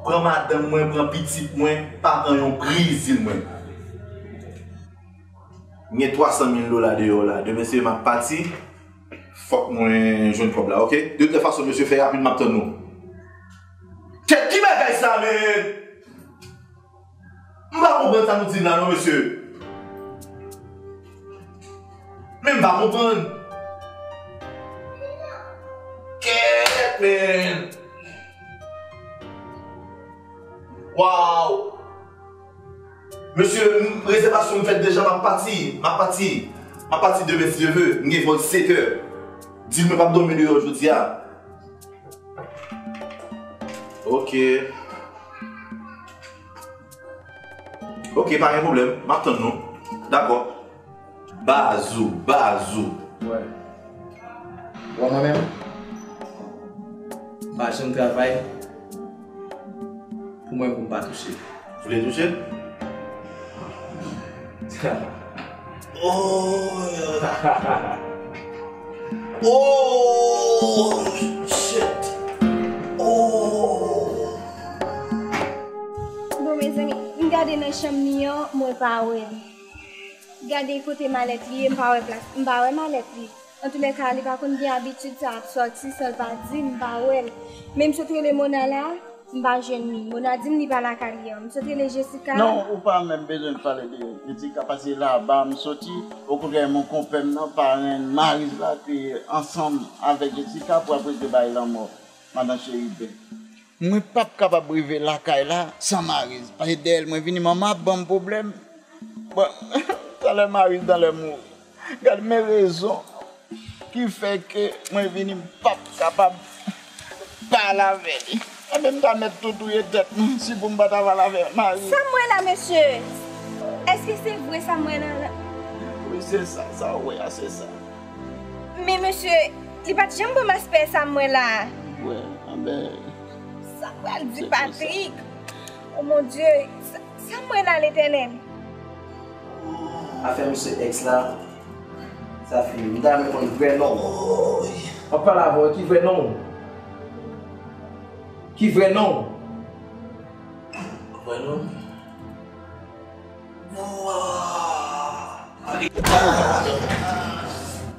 Pran madanm mwen, pran pitit mwen, pa pran yon bri zil mwen. M gen twa san mil dola deyò la. Demen se m ap pati. Fòk mwen jwenn kòb la, oke? De tout fason, mesye, fè rapid, m ap tann nou. Kèt, ki bagay sa, men? M pa konprann sa nou di m la non, mesye. Men m pa konprann. Kèt, men. Waw. Mesye, m, rezèvasyon m fèt deja, m ap pati. M ap pati. M ap pati demen, si Dye ve. M gen vòl sèt è. Di m mwen p ap dòmi deyò jodi a. Oke. Oke, pa gen pwoblèm. M ap tann nou. Dakò. Baz ou, baz ou. Wè. Wè mwen menm? M pa janm travay pou mwen pou m pa touche. Ou vle touche? Oh! Oh! Shit! Oh! Bon, mezanmi, m gade nan chanm li an, mwen pa wè l. Gade kote malèt li ye, m pa wè plas, m pa wè malèt li. Antoulèka, li pa konn gen abitid sa ap sòti san l pa di m, m pa wè l. Men m sot rele Mona la, m pa jwenn li. Mona di m li pa lakay li an. M sot rele Jessica. Non, ou pa menm bezwen pale de Jessica, paske laba m soti, okontrè, mon konpè m nan, parenn Mariz la, te ansanm avèk Jessica pou ap regle bay lanmò madan Cheriben. Mwen p ap kapab rive lakay la san Mariz, paske dèyè l mwen vini, manman ap ban m pwoblèm. Bon, talè Mariz dan lè mouri. Gad men rezon ki fè ke mwen vini, m p ap kapab pale avè li. Enben, m ta mèt tou touye tèt mwen si pou m pa ta pale avè Mariz. Sa m wè la, mesye? Èske se vre sa m wè la, la? Wi, se sa, sa w wè a, se sa. Men mesye, li pa t janm ban m aspè sa m wè la a. Wè, anben. Sa m pral di Patrik? O mon Dye, sa, sa m wè la, Letènèl? Afè misye èks la, sa fini. M ta renmen konn vrè non w. M ap pale avè w, ki vrè non w? Ki vrè non w? Vrè non m?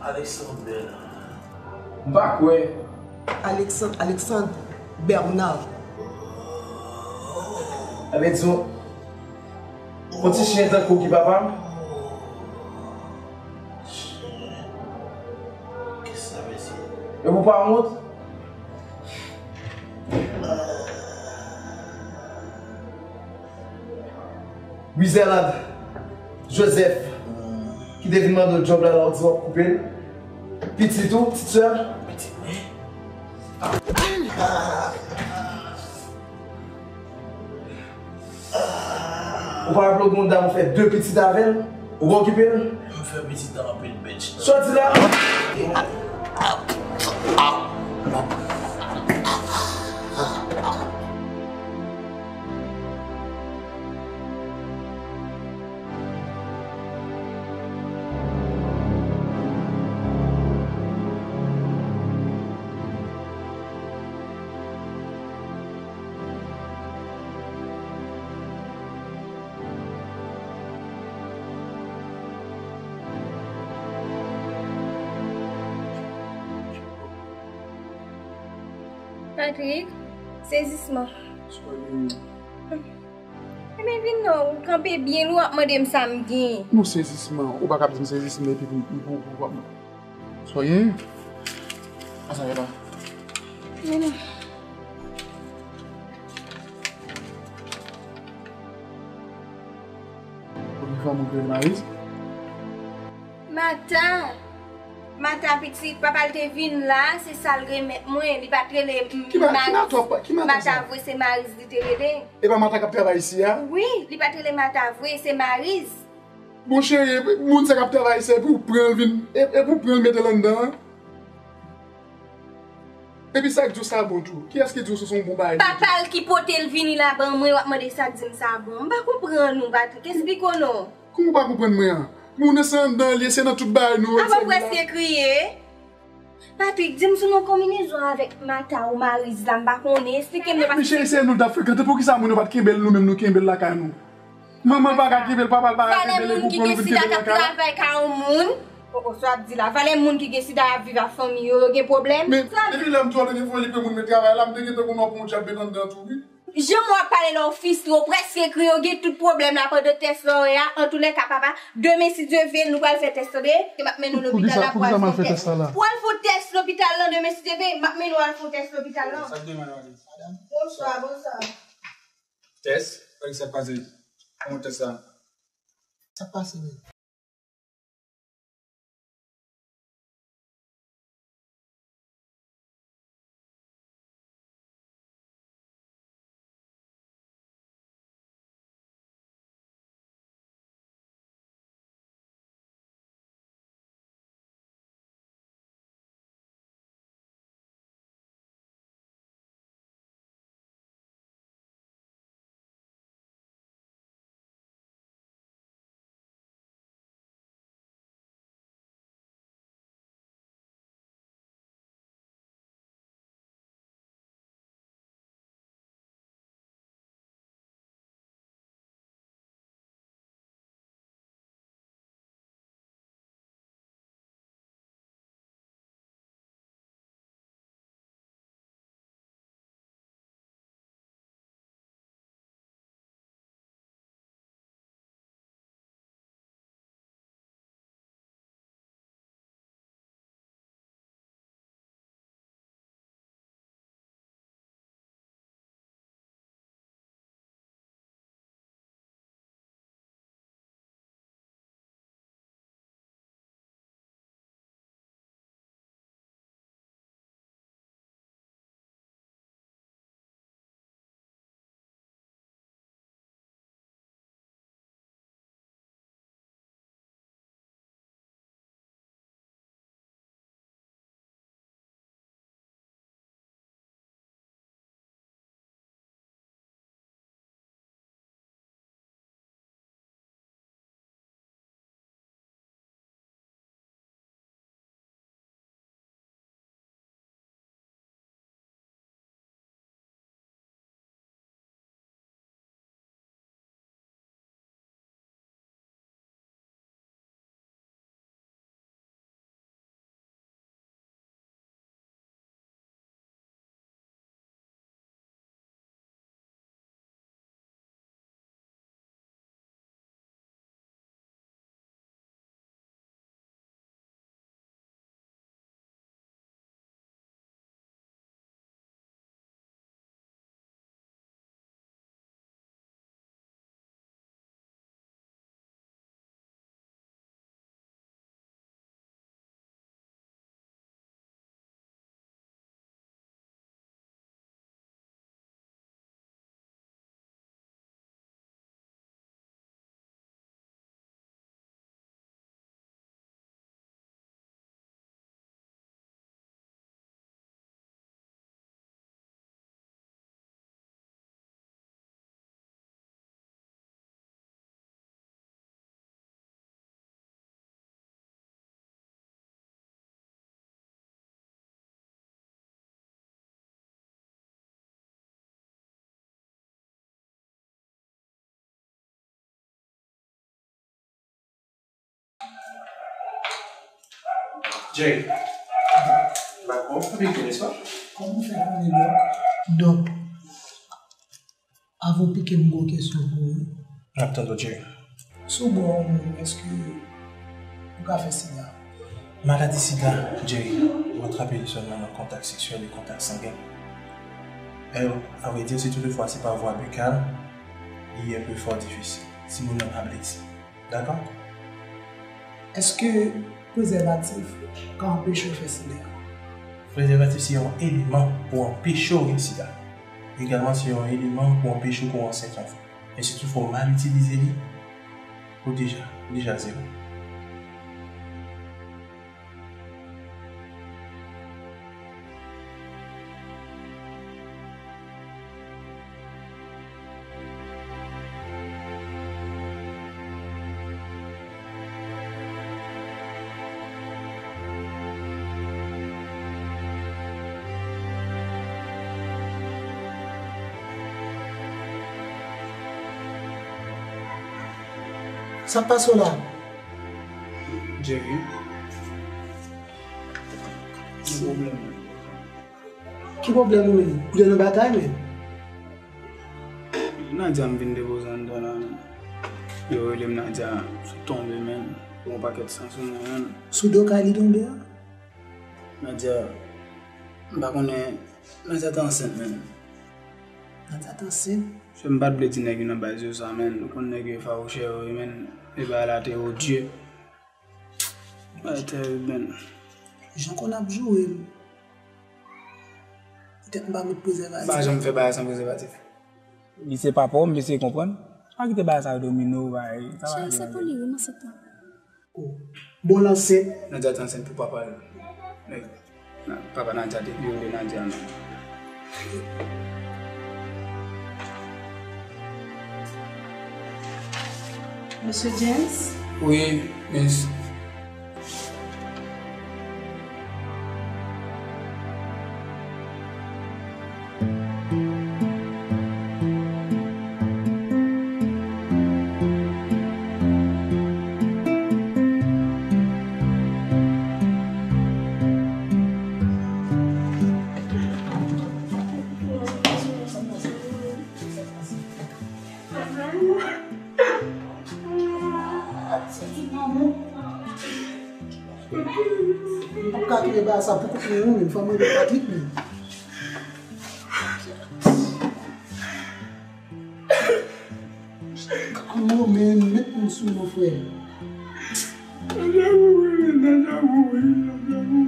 Alexandre Bernard. M pa kwè. Alexandre, Alexandre Bernard. Sa vle di yon, yon ti chen tankou w ki papa m? Kisa sa vle di? E ou pa wont? Wi, Zerland Joseph, ki te vin mande w djòb la, la w di w ap koupe l. Pitit ou, pitit sè l. Pitit mwen. Ou pa raple w gen yon dam ou fè de pitit avè l, ou pa okipe l? M fè pitit anpil, bitch. Sòti la! Patrick, sezisman. Ebyen vin non, ou kanpe byen lwen w ap mande m sa m gen. Non, sezisman. Ou pa ka ap di m sezisman epi pou, pou, pou, pou, pou. Sa w ye? Asa ye la. Men non. Ou gen fanm ou ki rele Mariz? Mata! Mata pitit, papa l te vin la, se sa l remèt mwen. Li pa t rele m-, Ki ma-, ki Maris. Mata w pa-, ki Mata Mata sa? Vre, se Maris li te rele. E pa Mata k ap travay isi a? Wi, li pa t rele Mata vre, se Maris. Bon, cheri, moun sa k ap travay isi a, epi w pran l vin, e-, epi w pran l mete l anndan an. Epi sa k di w sa bon tou? Kiyès ki di w sa se yon bon bagay? Papa l ki pote l vini la ban mwen, w ap mande sa k di m sa bon. M pa konprann ou, Patrick. Esplike w non. Kòman w pa konprann mwen an? Moun nan se anndan l ye, se nan tout bagay nou. Apa w prèske kriye? Patrick, di m sou non konbinezon avèk Mata ou Maris la, m pa konnen. Esplike m non, paske Men cheri, se nou l t ap frekante. Poukisa moun yo pa t kenbe l, nou menm nou kenbe l lakay nou? Manman l pa ka kenbe l, papa l pa ka kenbe l, epi w pran l vin kenbe l lakay la? Valè moun ki gen sida k ap travay ka yon moun. O, o, sa w ap di la. Valè moun ki gen sida y ap viv ak fanmi yo, yo gen pwoblèm? Men, depi lè m di w li gen foli pou moun met travay la, m te gentan konnen w pran yon djab met anndan tou, wi. Jan w ap pale la, w fistre, w prèske kriye, w gen tout pwoblèm la pandan tès la w wè a. Antoulèka, papa, demen, si Dye vle, nou pral fè tès, tande? M ap mennen w lopital la pou al fè yon tès. Pou al fè yon tès lopital la, demen, si Dye vle, m ap mennen w al fè yon tès lopital la. Sa k gen, madanm? Bonswa, bonswa. Tès? Sa k pase? Kòman tès la? Sa k pase menm? Jay, ba, bon, ou pike, nèspa? Kòman w fè konnen, Dòk? Dòk, avan w pike m, gon kesyon pou ou. M ap tande w, Jay. Si w bwè yon moun, èske ou ka fè sida? Maladi sida, Jay, ou atrape li sèlman nan kontak seksyèl e kontak sangen. E, avrèdi, si toutefwa se pa vwa bikal, li enpe fò difisil. Timoun nan pa blese. Dakò? Èske Prezèvatif ka anpeche w fè sida. Prezèvatif se yon eleman pou anpeche w gen sida. Egalman, se yon eleman pou anpeche w gen ansent yon fwa. E si toutfwa w mal itilize li, ou deja, ou deja zewo. Sa k pase w la? Jerry, gen pwoblèm. Ki pwoblèm ou menm? Ou te nan batay menm? Nadia m vin depoze anndan la menm. Yo rele m Nadia, sou tonbe menm. Gen yon pakèt san sou mwen menm. Sou do kay li tonbe a? Nadia, m pa konnen, Nadia te ansent menm. Nadia te ansent? Se m pa t vle di nèg yo nan baz yo sa menm. Ou konn nèg yo e fawouchè yo ye menm. E bagay la te odye. Bagay tèrib menm. Jan konn ap joure m. Poutèt m pa met prezèvatif. M pa janm fè bagay san prezèvatif. Li se papa w, m eseye konprann. Pa kite bagay sa yo domine w, bay. Sa pa gen anyen. Chè, se pou li, wi, m ansent. Oh. Bon, l ansent. Nadia te ansent pou papa l. Nèg, na, papa Nadia te vyole Nadia menm. Mesye James? Wi, miss. M p ap ka kenbe bagay sa pou kont mwen, wi, men fò m rele Patrick, men. Kamo, men, met m sou non, frè. Nadia mouri, Nadia mouri, Nadia mouri.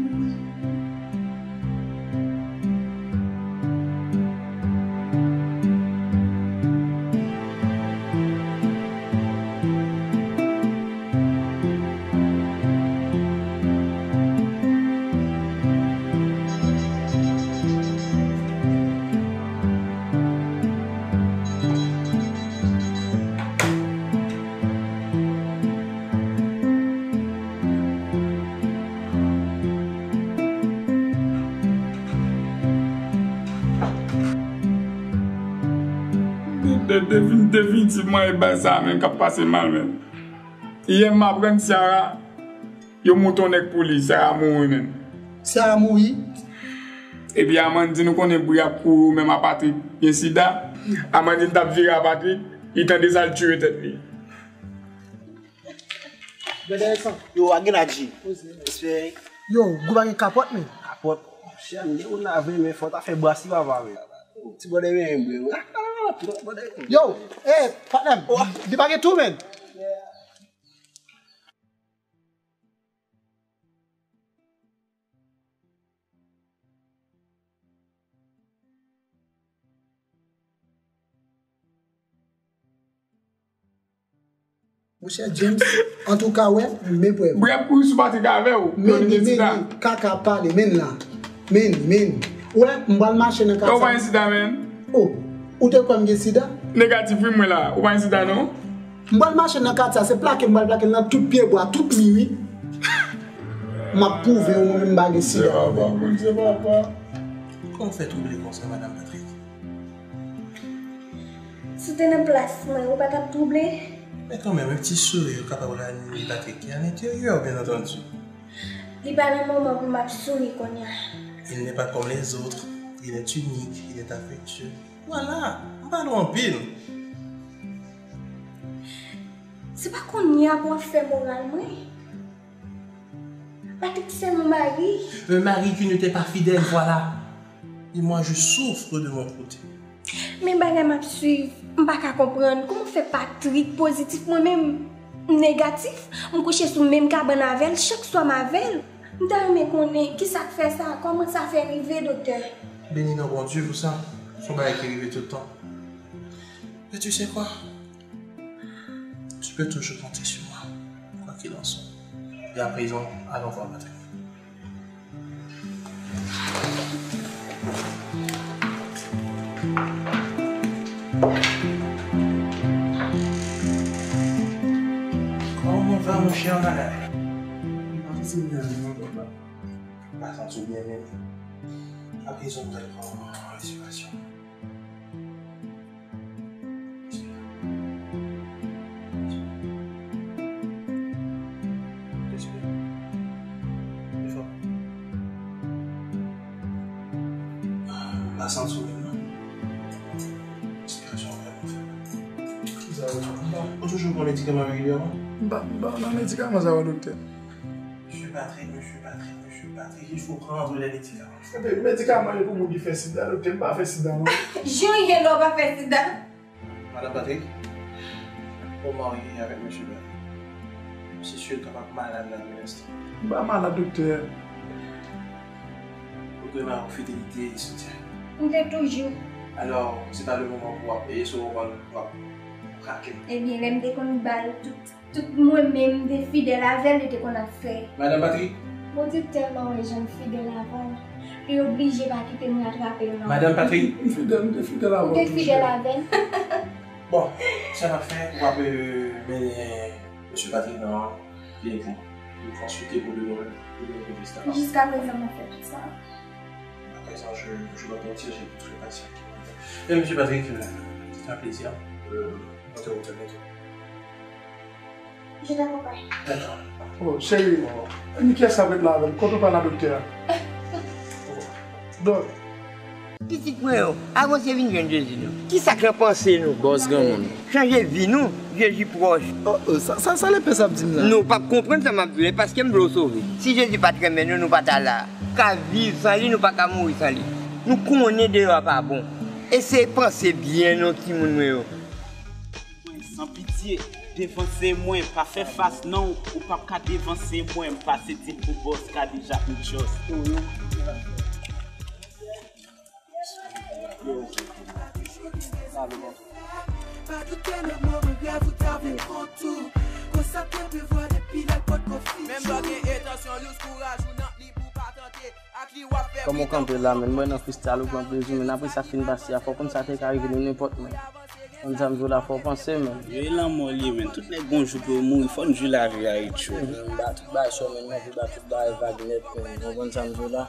De, de, defin-, definitivman, e bagay sa menm k ap pase mal menm. Yè m aprann Ciara, yo moute yon nèg pou li, Ciara mouri menm. Ciara mouri? Epi Amandine, ou konnen bri ap kouri ou menm a Patrick gen sida. Amandine t ap vire a Patrick, li tande sa, l tiye tèt li. Yo, a gen adji. Respè. Yo, gwoup la gen kapòt, men. Kapòt. Chè, m gen moun la vre, men fò w ta fè brasi papa, men. Ti bòdè men, men. Yo, eh, patnè m, li pa gen tou, men. Monchè James, antouka, wè, men prèv. Brèf pou sou Patrick avè w, men, men, men, kaka pale, men la. Men, men. Wè, m pral mache nan katye. Ou pa gen sida, men. Oh, ou te kwè m gen sida? Negatif, wi, mwen la. Ou pa gen sida, non? M pral mache nan katye a, se plake m pral plake l nan tout pye bwa, tout mi, wi. M ap pwouve w, mwen menm m pa gen sida. Bondye papa, Bondye papa. Kòman w fè twouble konsa, madanm Patrick? Si w te nan plas mwen, ou pa t ap twouble? Men kanmenm, yon ti souri kapab ranime Patrick ki an enteryè, byen antandi. Li pa nan moman pou m ap souri kounye a. Il n'est pas comme les autres, il est unique, il est affectueux. Vwala, m pale w anpil. Se pa kounye a pou w ap fè moral mwen. Patrick, c'est mon mari. Un mari qui ne t'est pas fidèle, voilà. Et moi, je souffre de mon côté. Men bagay m ap swiv, m pa ka konprann. Kòman fè Patrick pozitif mwen menm? M negatif, m kouche sou menm kabann avè l, chak swa m avè l. M ta renmen konnen kisa k fè sa, kòman sa fè rive, doktè? Beni non Bondye pou sa. Se yon bagay ki rive tout tan. Mais tu sais quoi? Tu peux toujours compter sur moi, quoi qu'il en soit. Et à présent, allons voir Patrick. Comment va, mon cher malade? Pas en tout bien, mais à présent, nous allons prendre en respiration. Respire. Respire. Plus fort. Ah, pa santi w menm non. Respirasyon an vrèman fèb. Kisa w di? Ou toujou pran medikaman regilyèman? M pa, m pa nan medikaman sa yo, doktè. Mesye Patrick, mesye Patrick, mesye Patrick, il faut prendre les médicaments. Epi medikaman yo pou moun ki fè sida, doktè, m pa fè sida non. Jan w ye la w pa fè sida? Madame Patrick, ou marye avèk mesye Patrick. Se sye l kapab malad la de lenstan. M pa malad, doktè. Ou gen la fidelite e soutyen. M te toujou. Alò, se pa le moman pou w ap eye sou w pou w ap krake. Ebyen, lè m te konn ba l tout Tout mwen menm m te fidèl avè l, li te konn ap fè. Madame Patrick. Bondye tèlman wè jan m fidèl avè w, li oblije pa kite m ratrape l non. Madame Patrick. M fidèl, m te fidèl avè w. M te fidèl avè l. Bon, sa n ap fè, w ap, euh, mennen mesye Patrick nan klinik la. Nou konsilte pou de nouvèl, pou de nouvèl testaman. Jiska prezan m ap fè tout sa. À présent, je, je dois partir, j'ai d'autres patients qui m'attendent. Mais monsieur Patrick, euh, c'était un plaisir. Euh, on se retrouve bientôt. Je t'accompagne. Dakò. Oh, cheri, ni kiyès k ap ret la avè m? Kote w pral la, doktè a? Dòk. Pitit mwen yo, avanse vin jwenn Jezi non. Kisa k nan panse nou? Bòs granmoun. Chanje vi nou, Jezi pwòch. Oh, oh, sa, sa, sa lepè sa ap di m la? Nou p ap konprann sa m ap di w la, paske m vle w sove. Si Jezi pa t renmen nou, nou pa ta la. Ka viv san li, nou pa ka mouri san li. Nou konnen deyò a pa bon. Eseye panse byen non, timoun mwen yo. Mwen san pitye, devanse mwen, pa fè fas non, ou p ap ka devanse mwen, m pase tit pou bòs Kadejak Muchos. Pa doute nan moman rèv ou ta vle kontou. Konsa te prevwa depi lè l potko fini. Menm lè w gen entansyon lous, kouraj ou nan li pou pa tante. Ak li w ap fè. Kòman w kanpe la, menn? Mwen nan freestyle ou pran plezi, menn. Apre sa k fin pase a, fò w konn sa te ka rive nou nenpòt, menn. Konn sa m di w la, fò w panse, menn. Yo, e lanmò l ye, menn. Tout nèg gon jou pou yo mouri, fò n jwi lavi a, Richo. M ba tout bagay cho, menn. M anvi ba tout bagay vag nèt, menn. Ou konprann sa m di w la?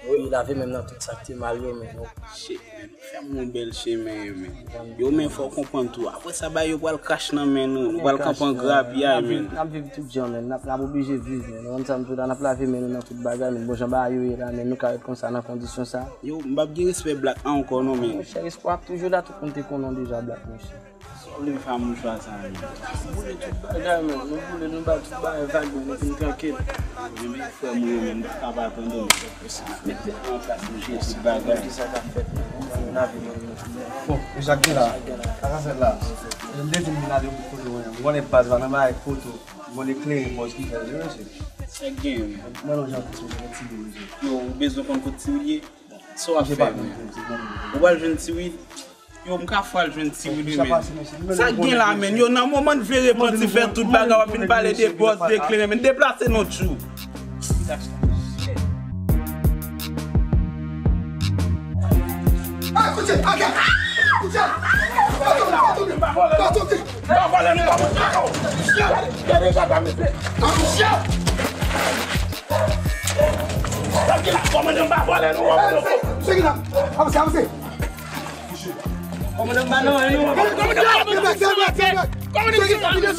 Wi, lave menm nan tout sa k te mal yo, menn. Shit, menn. Fè m yon bèl chemen, menn. Yo, men fò w konprann tou. Apre sa, bagay yo pral krache nan men nou. Nou pral kanpe an grapyay, menn. N ap viv tout jan, menn. N ap, n ap oblije viv, menn. Ou konn sa m di w la, n ap lave men nou nan tout bagay, menn. Bon, jan bagay yo ye la, menn, nou ka ret konsa nan kondisyon sa. Yo, m p ap gen respè Black ankò non, menn. Monchè, respè w ap toujou la, tout moun te konnen w deja, Black, monchè. Sa w vle fè a mouchwa sa menm? Boule tout bagay menm, nou boule, nou bay tout bagay vag menm, epi n trankil. Ebyen frè m yo menm, m pa ka pa tande w. Mete an plas, nou jere tout bagay. Kisa k ap fèt menm? N ap viv menm. Bon, e sa k gen la? Sa k ap fèt la? M te di m vin ale kote w menm. M konnen baz la nan bagay foto. M konnen kleren bòz ki fè l, wi mesye. Sa k gen menm? Mwen non jan pou sou gen ti boul mesye. Yo, ou bezwen konn kot Tiwil ye? Sa w ap fè menm? Ou pral jwenn Tiwil? Yo, m ka fè w al jwenn Tiwil wi menn. Sa k gen la menn? Yo, nan moman n vle repanti, fè tout bagay, w ap vin pale de bòs, de kleren menn. Deplase non tjou. Kòmandan, m pa vòlè nou. Avanse, avanse. Kòmandan, m pa nan anyen non. Kòmandan, kòmandan, kòmandan, kòmandan, kòmandan.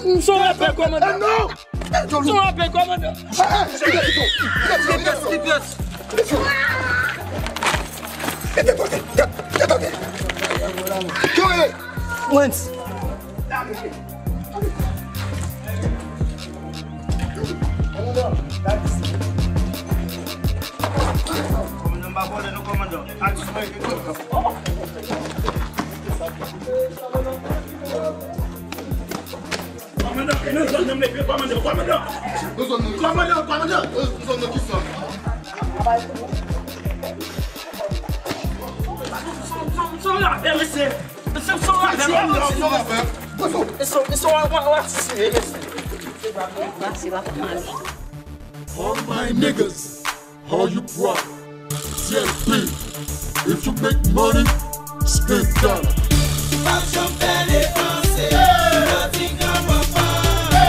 M son rapè, kòmandan. M son rapè, kòmandan. Wens. Kòmandan, m pa vòlè non, kòmandan. Aksyon. Kòmandan, nan zòn nan, mesye, kòmandan, kòmandan. Nan zòn nan. Kòmandan, kòmandan. Nan zòn nan kisa? Son ravè, mesye. Mesye, son ravè, mesye. Son ravè. Mesye, son ravè, mesye. All my niggas. How you proud? T L P. If you make money, spend dollar. Pa janm pè depanse. Yo di gran papa, fè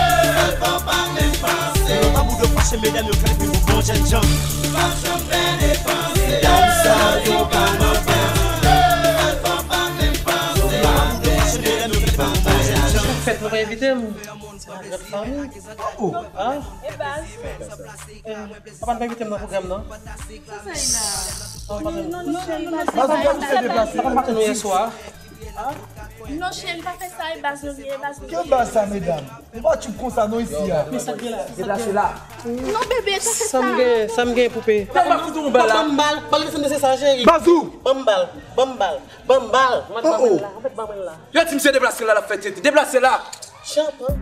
l fò pa menm panse. Yo pa bout yo fache, medam yo fè l vin pou bon jènjan. Pa janm pè depanse. Medam sa yo pa nan panse. Fè l fò pa menm panse. Yo pa bout yo fache, medam yo fè l vin pou bon jènjan. Fèt nou pa envite m. Lòt fanmi. Oh, oh. Ah. E baz. Eh, papa n pa envite m nan pwogram nan. Sa sa ye la? Non, non, non, cheri, pa fè sa. Papa m pa te nou yè swa. Non, cheri, pa fè sa, e baz nou ye, e baz nou ye. Ki baz sa, medam? Nou pa tchoup konsa non isi a. Men sa k gen la? Deplase la. Non, bebe, pa fè sa. Sa m gen, sa m gen pou peye? Papa m ba l, papa m ba l, pa desann de se sa, cheri. Baz ou? Ban m ba l, ban m ba l, ban m ba l. Ban mwen la, an fèt, ban mwen la. Yo di misye deplase la, l ap fè tete. Deplase la. Chat, hein?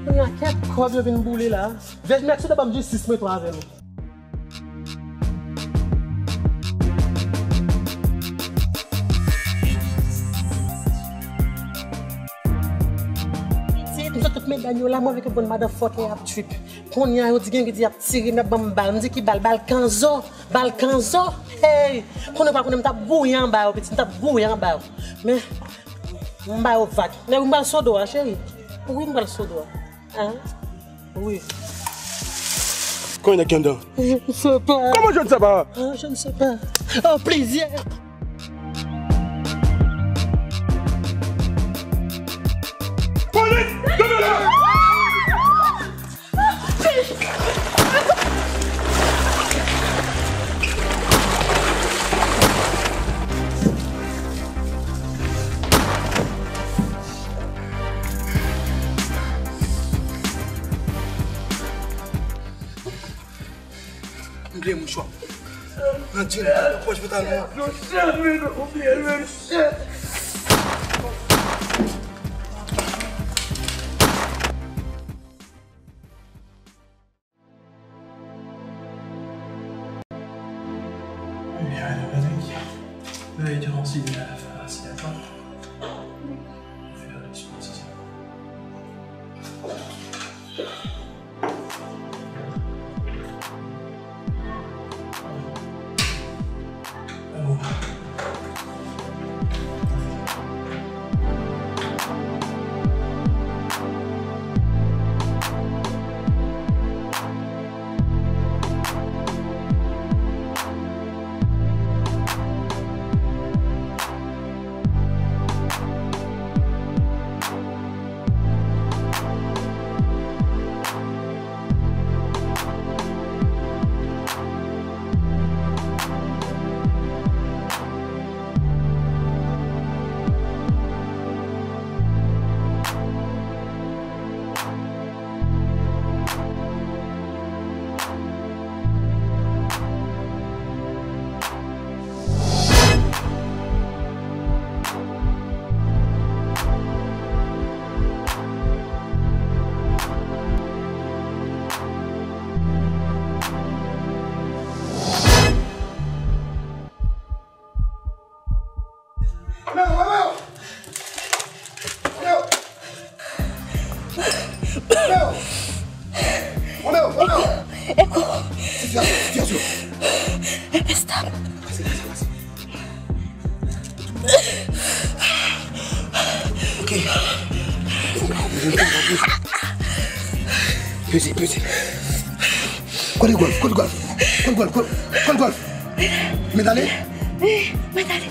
Kounye a, kèt kòb yo vin boule la. Vyèj Mèk, sou ta ban m jistis mwen tou avè nou. Pitit, m sot tout medam yo la, mwen avèk yon bann madan fòkè ap trip. Kounye a, yo di gen ki di y ap tire m, y ap ban m bal. M di ki bal? Bal kanzo. Bal kanzo. Hey! Konnen w pa konnen m t ap gouye anba yo, pitit, m t ap gouye anba yo. Men, m ba yo vag. Nèg, m ba l sou do a, cheri. Wi, m ba l sou do a. Hein? Wi. Konbyen nèg ki anndan? Je ne sais pas. Comment je ne sais pas? Ah, je ne sais pas. Oh, plizyè. Polis! Kanpe la! M bliye mouchwa. Nan djin, nan pòch pantalon an. Eko. Sitiyasyon, sitiyasyon. Epe stab. Pase, pase, pase. Ok. Peze, peze. Kote Golf, kote Golf, kote Golf, kote, kote Golf. Mèt ale? Wi, mèt ale.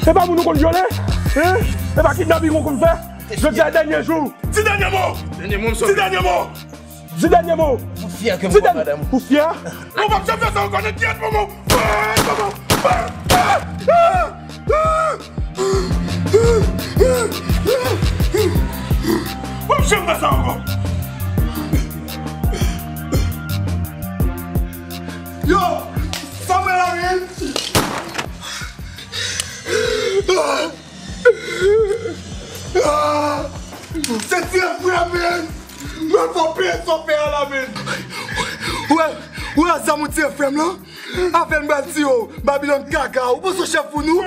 E pa moun ou konn vyole? Hein? E pa kidnaping ou konn fè? Jodi a dènye jou. Di dènye mo! Dènye mo, m sove. Di dènye mo! Di dènye mo! Ou fyè ke m pran madanm ou? Ou fyè? Ou p ap janm fè sa ankò, nèg, kyèt, manman! Ou p ap janm fè sa ankò! Yo! Sa mwen la, men! Ah! Se tire frè, men! Mwen fò peye sa w fè a la, men! Ou wè, ou wè zam ou tire frè m lan? Afè m pral tire w, Babilòn kaka, ou panse w chèf pou nou?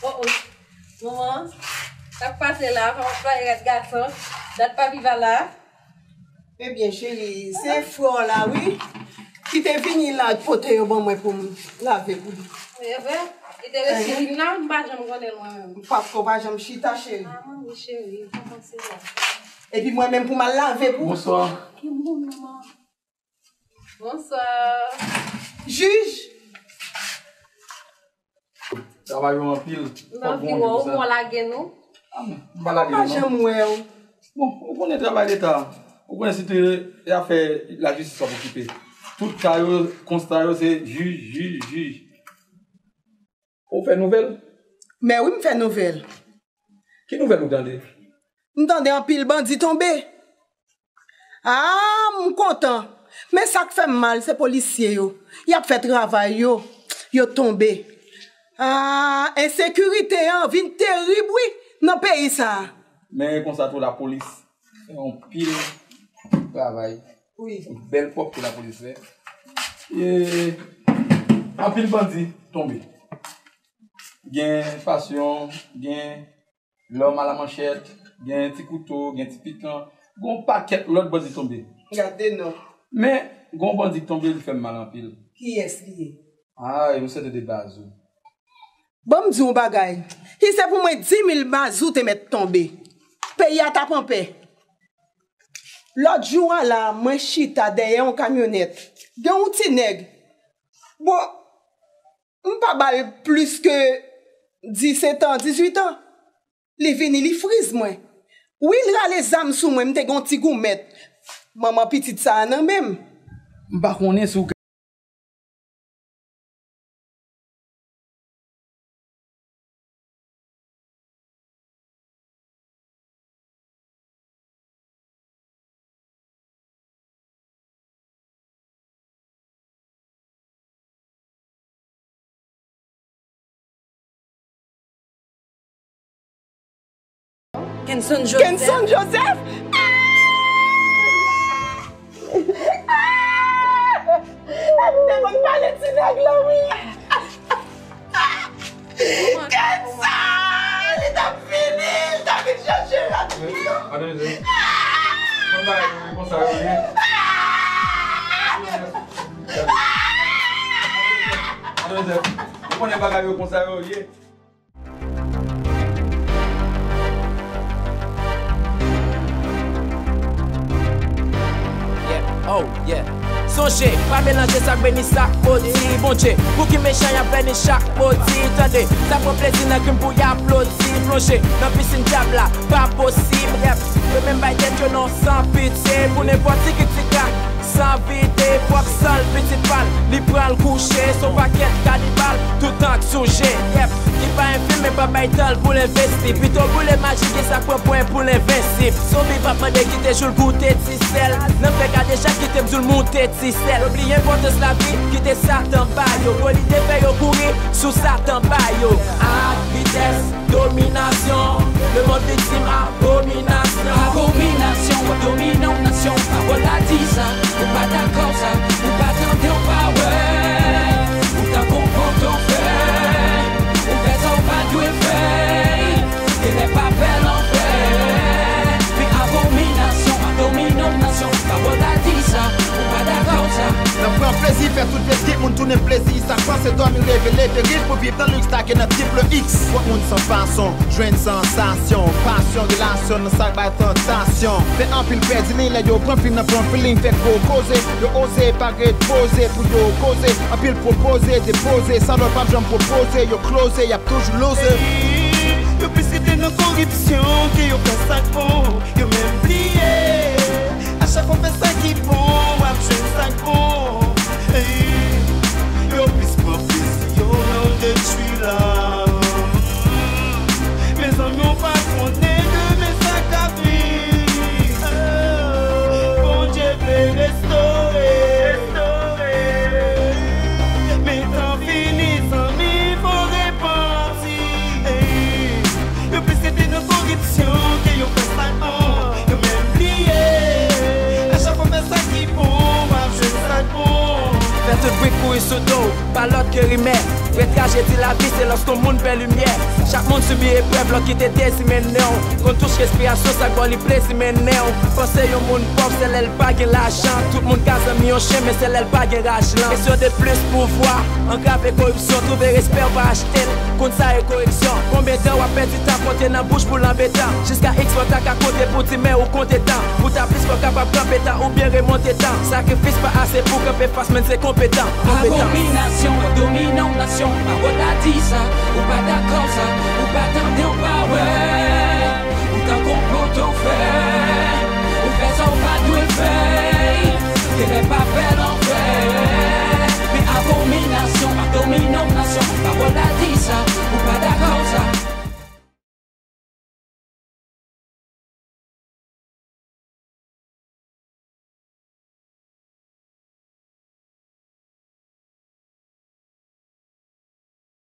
Oh, oh. Manman, sa k pase la? Kòman w ap pale ak gason? Dat papi pa la. Ebyen, cheri, se frè w la, wi, ki te vini la, pote yo ban mwen pou m lave pou li. E vre? Li te resi vin la, m pa janm konnen l mwen menm. M p ap fè w pa janm chita, cheri. Ah, manmi, cheri, kòman se la? Epi mwen menm pou m al lave pou. Bonswa. Ki moun, manman? Bonswa. Jij! Travay yo anpil. M anvi wè w, m wè w lage nou. Ah, m pa lage nou, non. M pa janm wè w. Bon, ou konnen travay leta. Ou konnen si te e afè lajistis w ap okipe. Tout ka yo, konsta yo, se jij, jij, jij. Ou fè nouvèl? Men wi, m fè nouvèl. Ki nouvèl ou tande? M tande anpil bandi tonbe. Ah, m kontan. Men sa k fè m mal, se polisye yo. Y ap fè travay yo, yo tonbe. Ah, ensekirite an vin terib, wi, nan peyi sa a. Men konsa tou, lapolis fè yon pil travay. Wi. Bèl pwòpte lapolis fè. E, anpil bandi tonbe. Gen Pasyon, gen Lòm a la manchèt, gen Ti Kouto, gen Ti Pikan, gen yon pakèt lòt bandi tonbe. Gade non. Men, gen yon bandi k tonbe, li fè m mal anpil. Kiyès li ye? Ah, e misye te de Bazou. Ban m di w yon bagay. Si se pou mwen, di mil Bazou te mèt tonbe. Peyi a t ap anpè. Lòt jou a la, mwen chita dèyè yon kamyonèt. Gen yon ti nèg. Bon, m pa ba l plis ke disèt an, dizuit an. Li vini, li friz mwen. Wi, l rale zam sou mwen, m te gen yon ti goumèt. Manman pitit sa a nan men m. M pa konnen si w Kenson Joseph. Kenson Joseph? Ah! Ah! Li te konn pale ti nèg la, wi. Kenson! Li t ap fini, li t ap vin chache rad li. Madanm Joseph, konn bagay yo ye konsa yo ye. Madanm Joseph, ou konnen bagay yo konsa yo ye. Yeah, oh, yeah. Sonje, pa melanje sa k beni, sa k modi, Bondye. Pouki mechan y ap beni chak modi? Tande, sa pran plezi nan krim pou y aplodi. Plonje nan pisin dyab la, pa posib. Rèp, yo menm bay tèt yo non san pitye. Pou nenpòt ti krik ti krak, san vide, pwòp san l pitit pa l, li pran l kouche. Se yon pakèt kanibal, tout tan k souje. Yèp, ki pa enfim men pa bay tan l pou l envesti. Pito boule maji ki sa k pran pwen pou l envensib. Zonbi p ap mande kite jou l goute ti sèl. Nan fè gade chak kite m di l moute ti sèl. Yo bliye enpòtans lavi, kite Satan ba yo. Gwo lide fè yo kouri sou Satan ba yo. Ak vitès, dominasyon, lemonn viktim, abominasyon. Abominasyon, w ap domine yon nasyon. Pawòl la di sa, ou pa dakò sa, ou pa tande, w pa wè. Tounen plezi, sa k panse dòmi reve leve riv pou viv nan liks lage nan triple X. Twòp moun san fason, jwenn sansasyon, pasyon, relasyon nan sa k bay tantasyon. Fè anpil pèdi liy lè yo pran fil nan pran feeling, fè gwo koze. Yo oze pa ret poze pou yo koze. Anpil pwopoze, depoze, san lòt p ap janm pwopoze. Yo kloze, y ap toujou loze. Yo plis rete nan koripsyon ke yo fè sa k bon. Yo menm bliye. A chak fwa w fè sa ki bon, w ap jwenn sa k bon. Ey, yo plis pran plezi yo nan detwi lòm. Mezanmi, w pa konnen demen sa k ap vini. Bondye vle restore. Men tan fini, zanmi, fò repanti. Ey, yo plis rete nan koripsyon ke yo fè sa k bon. Yo menm bliye. A chak fwa w fè sa ki bon, w ap jwenn sa k bon. Fè tout bri kouri sou do w, pa lòt ke rimè. Vrè trajedi lavi se lòske yon moun pè limyè. Chak moun sibi eprèv, lòt kite dezi mennen w. Konn touche respirasyon, sa k ba w li plezi mennen w. Panse yon moun pòv, se lè l pa gen lajan. Tout moun ka zanmi yon chen, men se lè l pa gen raj lan. Kesyon de plis pouvwa angrave koripsyon. Twouve respè w pa achte l. Konn sa e koreksyon. Konbyen tan w ap pèdi tan konte nan bouch pou l anbetan? Jiska X fò w ta ka konte pou di men ou konte tan. Pou ta plis fò w kapab kanpe tan oubyen remonte tan. Sakrifis pa ase pou kanpe fas, men se konpetan. Konpetan. Abominasyon, w ap domine yon nasyon. Pawòl la di sa, ou pa dakò sa, ou pa tande, w pa wè. Ou tankou poto fè, ou fè sa w pa dwe fè. Te fè pa fè lanfè. Men abominasyon, w ap domine yon nasyon. Pawòl la di sa,